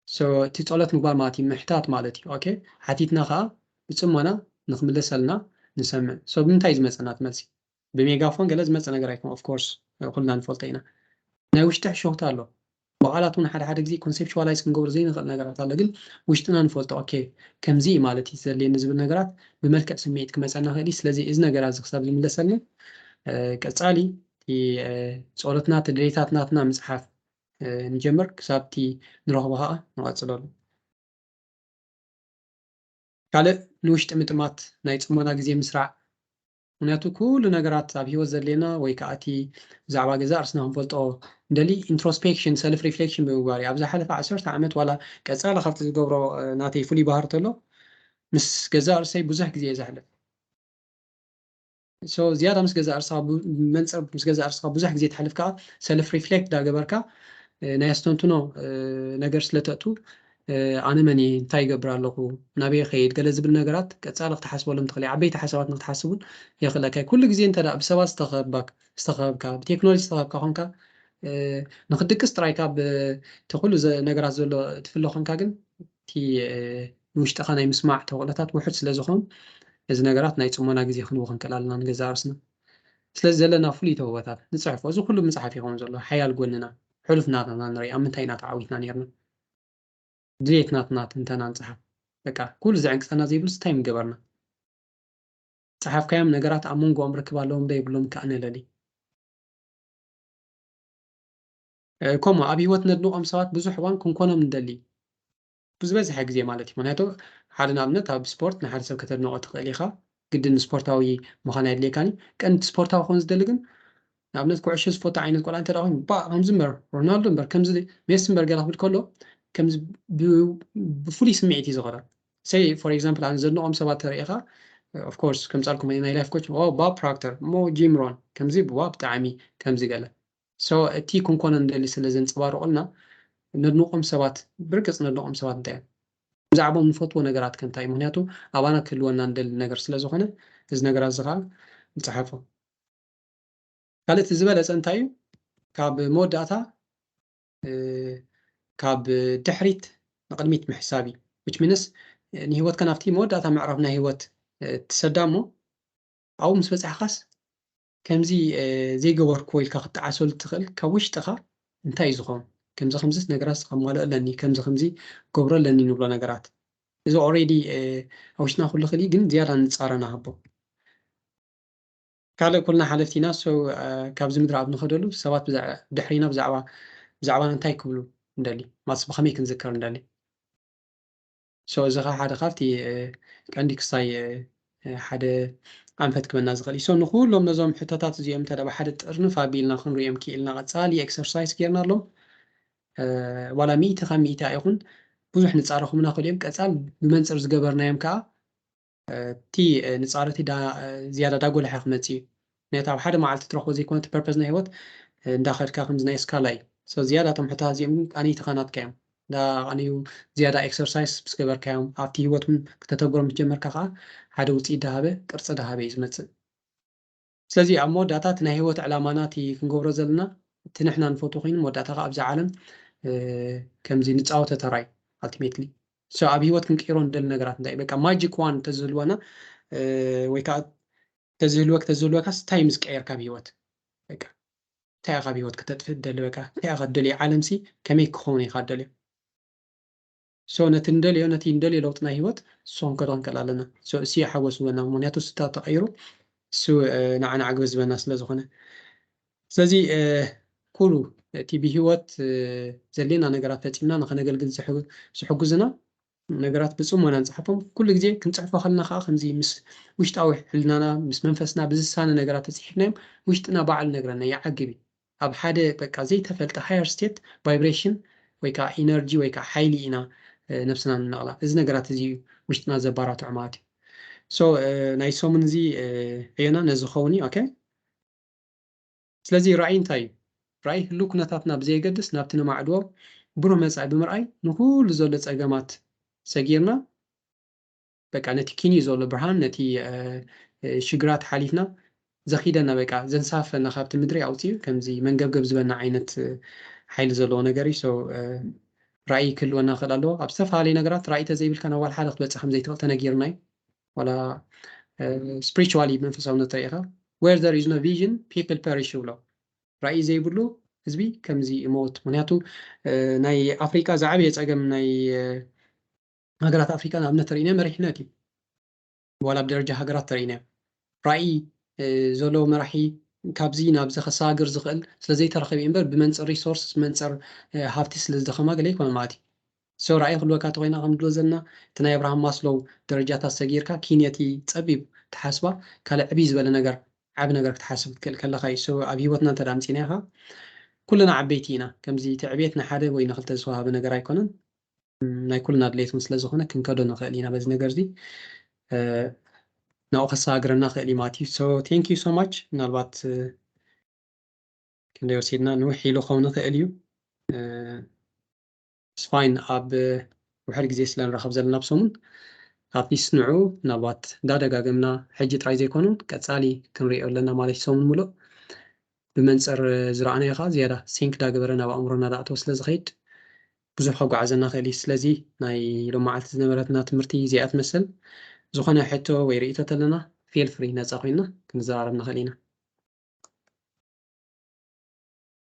So እቲ ጸሎት ምግባር ማለት እዩ ምሕታት ማለት እዩ። ኦኬ ሓቲትና ከዓ ብፅሞና ንክምለሰልና ንሰምዕ። So ብምንታይ ዝመፀና እቲ መልሲ? ብሜጋፎን ገለ ዝመፀ ነገር ኣይኮን ኦፍኮርስ ኩልና ንፈልጦ ኢና። ናይ ውሽጢ ሕሾኽታ ኣሎ። ብቓላት እውን ሓደ ሓደ ግዜ ኮንሴፕቹዋላይዝ ክንገብሮ ዘይንኽእል ነገራት ኣሎ ግን ውሽጥና ንፈልጦ ኦኬ ከምዚ እዩ ማለት እዩ ዘድልየኒ ዝብል ነገራት ብመልክዕ ስምዒት ክመፀና ክእል እዩ። ስለዚ እዚ ነገር እዚ ክሳብ ዝምለሰልና ቀፃሊ ጸሎትና እቲ ድሌታት ናትና ምፅሓፍ ንጀምር ክሳብ እቲ ንረኽቦ ከዓ ንቐፅለሉ። ካልእ ንውሽጢ ምጥማት ናይ ፅሞና ግዜ ምስራዕ ምክንያቱ ኩሉ ነገራት ኣብ ሂወት ዘድልየና ወይ ከዓ እቲ ብዛዕባ ገዛእ ርእስና ክንፈልጦ እንደሊ ኢንትሮስፔክሽን ሰልፍ ሪፍሌክሽን ብምግባር እዩ ኣብ ዝሓለፈ ዓሰርተ ዓመት ዋላ ቀፃሊ ካብቲ ዝገብሮ ናተይ ፍሉይ ባህር ተሎ ምስ ገዛእ ርእሰይ ብዙሕ ግዜ እየ ዘሕልፍ So ዝያዳ ምስ ገዛእ ርእስኻ መንፅር ምስ ገዛእ ርእስኻ ብዙሕ ግዜ ትሕልፍ ከዓ ሰልፍ ሪፍሌክት ዳገበርካ ናይ ኣስተንትኖ ነገር ስለተእቱ ኣነ መን እየ እንታይ ይገብር ኣለኹ ናበይ ከይድ ገለ ዝብል ነገራት ቀፃሊ ክትሓስበሎም ትኽእል ዓበይቲ ሓሳባት ንክትሓስቡን የኽእለካ ኩሉ ግዜ እንተ ብሰባት ዝተኸበካ ብቴክኖሎጂ ዝተኸብካ ኮንካ ንክድቅስ ጥራይካ ብቲ ኩሉ ነገራት ዘሎ ትፍሎ ኮንካ ግን እቲ ንውሽጥኻ ናይ ምስማዕ ተኽእሎታት ውሑድ ስለ ዝኾን እዚ ነገራት ናይ ፅሞና ግዜ ክንቦ ክንክእል ኣለና ንገዛ ርስና ስለዚ ዘለና ፍሉይ ተውህቦታት ንፅሕፎ። እዚ ኩሉ ምፅሓፍ ይኸውን ዘሎ ሓያል ጎንና፣ ሕሉፍ ናትና ንርኢ፣ ኣብ ምንታይ ኢና ተዓዊትና ነርና፣ ድሌት ናትና ትንተና ንፅሓፍ። በቃ ኩሉ ዘዕንቅፀና ዘይብሉስ እንታይ ምገበርና? ፀሓፍካዮም ነገራት ኣብ መንጎኦም ርክብ ኣለዎም ዶ የብሎም ከኣ ንለሊ። ከምኡ ኣብ ህይወት ነድንቖም ሰባት ብዙሕ እዋን ክንኮኖም ንደሊ፣ ብዝበዝሐ ግዜ ማለት እዩ። ምክንያቱ ሓደ ንኣብነት ኣብ ስፖርት ንሓደ ሰብ ከተድንቖ ትኽእል ኢኻ፣ ግድን ስፖርታዊ ምዃን ኣየድልየካን እዩ። ቀንዲ ስፖርታዊ ክኾን ዝደሊ ግን ንኣብነት ኩዕሾ ዝፈቱ ዓይነት ቆልዓ እንተ ኮይኑ ባ ከምዚ እምበር ሮናልዶ እምበር ከምዚ ሜሲ እምበር ገለ ክብል ከሎ ከምዚ ብፍሉይ ስምዒት እዩ ዝኸዶ። ሰይ ፎር ኤግዛምፕል ኣነ ዘድንቖም ሰባት ተሪኢኻ ኦፍኮርስ ከምፃልኩም ናይ ላይፍ ኮች ባብ ፕሮክተር እሞ ጂም ሮን ከምዚ ባ ብጣዕሚ ከምዚ ገለ so እቲ ክንኮነ ንደሊ ስለ ዘንፀባርቑልና ነድንቖም ሰባት ብርግፅ ነድንቖም ሰባት እንታይ እዮም ብዛዕባኦም ንፈትዎ ነገራት ከ እንታይ እዩ ምክንያቱ ኣባና ክህልወና ንደሊ ነገር ስለ ዝኾነ እዚ ነገራት እዚ ከዓ ንፀሓፎ ካልእ እቲ ዝበለፀ እንታይ እዩ ካብ መወዳእታ ካብ ድሕሪት ንቕድሚት ምሕሳብ እዩ which means ንህይወትካ ናብቲ መወዳእታ ምዕራፍ ናይ ህይወት ትሰዳ እሞ ኣብኡ ምስ በፃሕካስ ከምዚ ዘይገበርክዎ ኢልካ ክትጠዓሰሉ ትኽእል ካብ ውሽጥኻ እንታይ እዩ ዝኸውን ከምዚ ከምዚ ነገራት ከማልኦ ኣለኒ ከምዚ ከምዚ ገብሮ ኣለኒ ንብሎ ነገራት እዚ already ኣብ ውሽጥና ኩሉ ክእል ግን ዝያዳ ንፃረ ንሃቦ ካልእ ኩልና ሓለፍቲ ኢና so ካብዚ ምድሪ ኣብ ንኸደሉ ሰባት ድሕሪና ብዛዕባ ብዛዕባና እንታይ ክብሉ እንደሊ ማስ ብኸመይ ክንዝከር እንደሊ so እዚ ኸ ሓደ ካብቲ ቀንዲ ክሳይ ሓደ ኣንፈት ክበና ዝኽእል እዩ so ንኩሎም ነዞም ሕቶታት እዚኦም እንተ ብሓደ ጥርንፍ ኣቢልና ክንሪኦም ክኢልና ቀፃሊ ኤክሰርሳይስ ጌርናሎም ዋላ ሚእቲ ካብ ሚእቲ ኣይኹን ብዙሕ ንፃረኹምና ክእል እዮም ቀፃል ብመንፅር ዝገበርናዮም ከዓ እቲ ንፃረቲ ዝያዳ ዳጎልሐ ክመፅእ እዩ ምክንያቱ ኣብ ሓደ መዓልቲ ትረኽቦ ዘይኮነ እቲ ፐርፐዝ ናይ ህይወት እንዳኸድካ ከምዚ ናይ ስካላ እዩ so ዝያዳ እቶም ሕቶታት እዚኦም ግን ቀንይቲ ኸናትካ እዮም እንዳቐንዩ ዝያዳ ኤክሰርሳይስ ምስ ገበርካዮም ኣብቲ ህይወት እውን ክተተግብሮ ምስ ጀመርካ ከዓ ሓደ ውፅኢት ዳሃበ ቅርፂ ዳሃበ እዩ ዝመፅእ ስለዚ ኣብ መወዳእታ እቲ ናይ ህይወት ዕላማና እቲ ክንገብሮ ዘለና እቲ ንሕና ንፈትዎ ኮይኑ መወዳእታ ከዓ ኣብዛ ዓለም ከምዚ ንፃወተ ተራይ ኣልቲሜትሊ so ኣብ ህይወት ክንቀይሮ ንደሊ ነገራት እንታይ በቃ ማጂክ ዋን እንተዝህልወና ወይ ከዓ ተዝህልወክ ተዝህልወካስ እንታይ ምስ ቀየርካ ኣብ ህይወት በቃ እንታይ ኢኻ ኣብ ህይወት ክተጥፍእ ትደሊ በቃ እንታይ ኢኻ ትደልዮ ዓለምሲ ከመይ ክኸውን ኢኻ ትደልዮ so ነቲ ንደልዮ ነቲ ንደልዮ ለውጢ ናይ ህይወት እሱ ክንከዶ ክንከል ኣለና so እሱ ይሓወስ ዝበና ምክንያቱ ስታ ተቐይሩ እሱ ንዓና ዓግበ ዝበና ስለ ዝኾነ ስለዚ ኩሉ እቲ ብህይወት ዘሌና ነገራት ፈፂምና ንኸነገልግል ዝሕግዙና ነገራት ብፅሞና ንፅሓፎም ኩሉ ግዜ ክንፅሕፎ ከለና ከዓ ከምዚ ምስ ውሽጣዊ ሕልናና ምስ መንፈስና ብዝሳነ ነገራት ተፅሒፍናዮም ውሽጥና ባዕሉ ነግረና ይዓግብ እዩ ኣብ ሓደ በቃ ዘይተፈልጠ ሃየር ስቴት ቫይብሬሽን ወይ ከዓ ኢነርጂ ወይ ከዓ ሓይሊ ኢና ነብስና ንነቕላ እዚ ነገራት እዚ እዩ ውሽጥና ዘባራትዑ ማለት እዩ so ናይ ሰሙን እዚ ዕዮና ነዚ ኸውን እዩ okay ስለዚ ራእይ እንታይ እዩ ራእይ ህሉ ኩነታትና ብዘየገድስ ናብቲ ነማዕድዎ ብሩህ መፃኢ ብምርኣይ ንኩሉ ዘሎ ፀገማት ሰጊርና በቃ ነቲ ኪንዩ ዘሎ ብርሃን ነቲ ሽግራት ሓሊፍና ዘኺደና በቃ ዘንሳፈና ካብቲ ምድሪ ኣውፅኡ ከምዚ መንገብገብ ዝበና ዓይነት ሓይሊ ዘለዎ ነገር እዩ ራእይ ክህልወና ክእል ኣለዎ ኣብ ዝተፈላለዩ ነገራት ራእይ ተዘይብልካ ናብ ዋላ ሓደ ክትበፅእ ከምዘይትኽእል ተነጊርና እዩ ዋላ spiritually መንፈሳውነት ርኢኻ where there is no vision people perish ይብሎ ራእይ ዘይብሉ ህዝቢ ከምዚ ይመውት ምክንያቱ ናይ ኣፍሪቃ ዝዓበየ ፀገም ናይ ሃገራት ኣፍሪቃ ንኣብነት ተርእና መሪሕነት እዩ ዋላ ብደረጃ ሃገራት ተርእና ራእይ ዘለዎ መራሒ ካብዚ ናብዚ ከሰጋግር ዝኽእል ስለዘይተረኸበ እምበር ብመንፅር ሪሶርስ ብመንፅር ሃብቲ ስለዝደኸማ ገለ ይኮነ ማለት እዩ so ራእይ ክህልወካ ተኮይና ከም ንብሎ ዘለና እቲ ናይ ኣብርሃም ማስሎው ደረጃታት ሰጊርካ ኪንየቲ ፀቢብ ተሓስባ ካልእ ዕብይ ዝበለ ነገር ዓቢ ነገር ክትሓስብ ክትክእል ከለካ እዩ so ኣብ ሂወትና እንተ ኣምፂና ኢኻ ኩልና ዓበይቲ ኢና ከምዚ እቲ ዕብየት ንሓደ ወይ ንክልተ ዝተዋሃበ ነገር ኣይኮነን ናይ ኩልና ድሌት እውን ስለዝኾነ ክንከዶ ንኽእል ኢና በዚ ነገር እዚ ናብኡ ከሰጋግረና ክእል እዩ ማለት እዩ so thank you so much ምናልባት ክንደይ ወሲድና ንውሕ ኢሉ ክኸውን ይኽእል እዩ ስፋይን ኣብ ውሕድ ግዜ ስለ ንራኸብ ዘለና ብሰሙን ኣትሊስት ንዑ ምናልባት እንዳደጋገምና ሕጂ ጥራይ ዘይኮኑ ቀፃሊ ክንሪኦ ኣለና ማለት እዩ ሰሙን ሙሉእ ብመንፅር ዝረኣናዮ ከዓ ዝያዳ ሲንክ ዳገበረ ናብ ኣእምሮና ዳእተው ስለ ዝኸይድ ብዙሕ ከጓዓዘና ክእል እዩ ስለዚ ናይ ሎማዓልቲ ዝነበረትና ትምህርቲ እዚኣ ትመስል ዝኾነ ሕቶ ወይ ርእቶ ተለና ፌል ፍሪ ነፃ ኮይንና ክንዘራረብ ንኽእል ኢና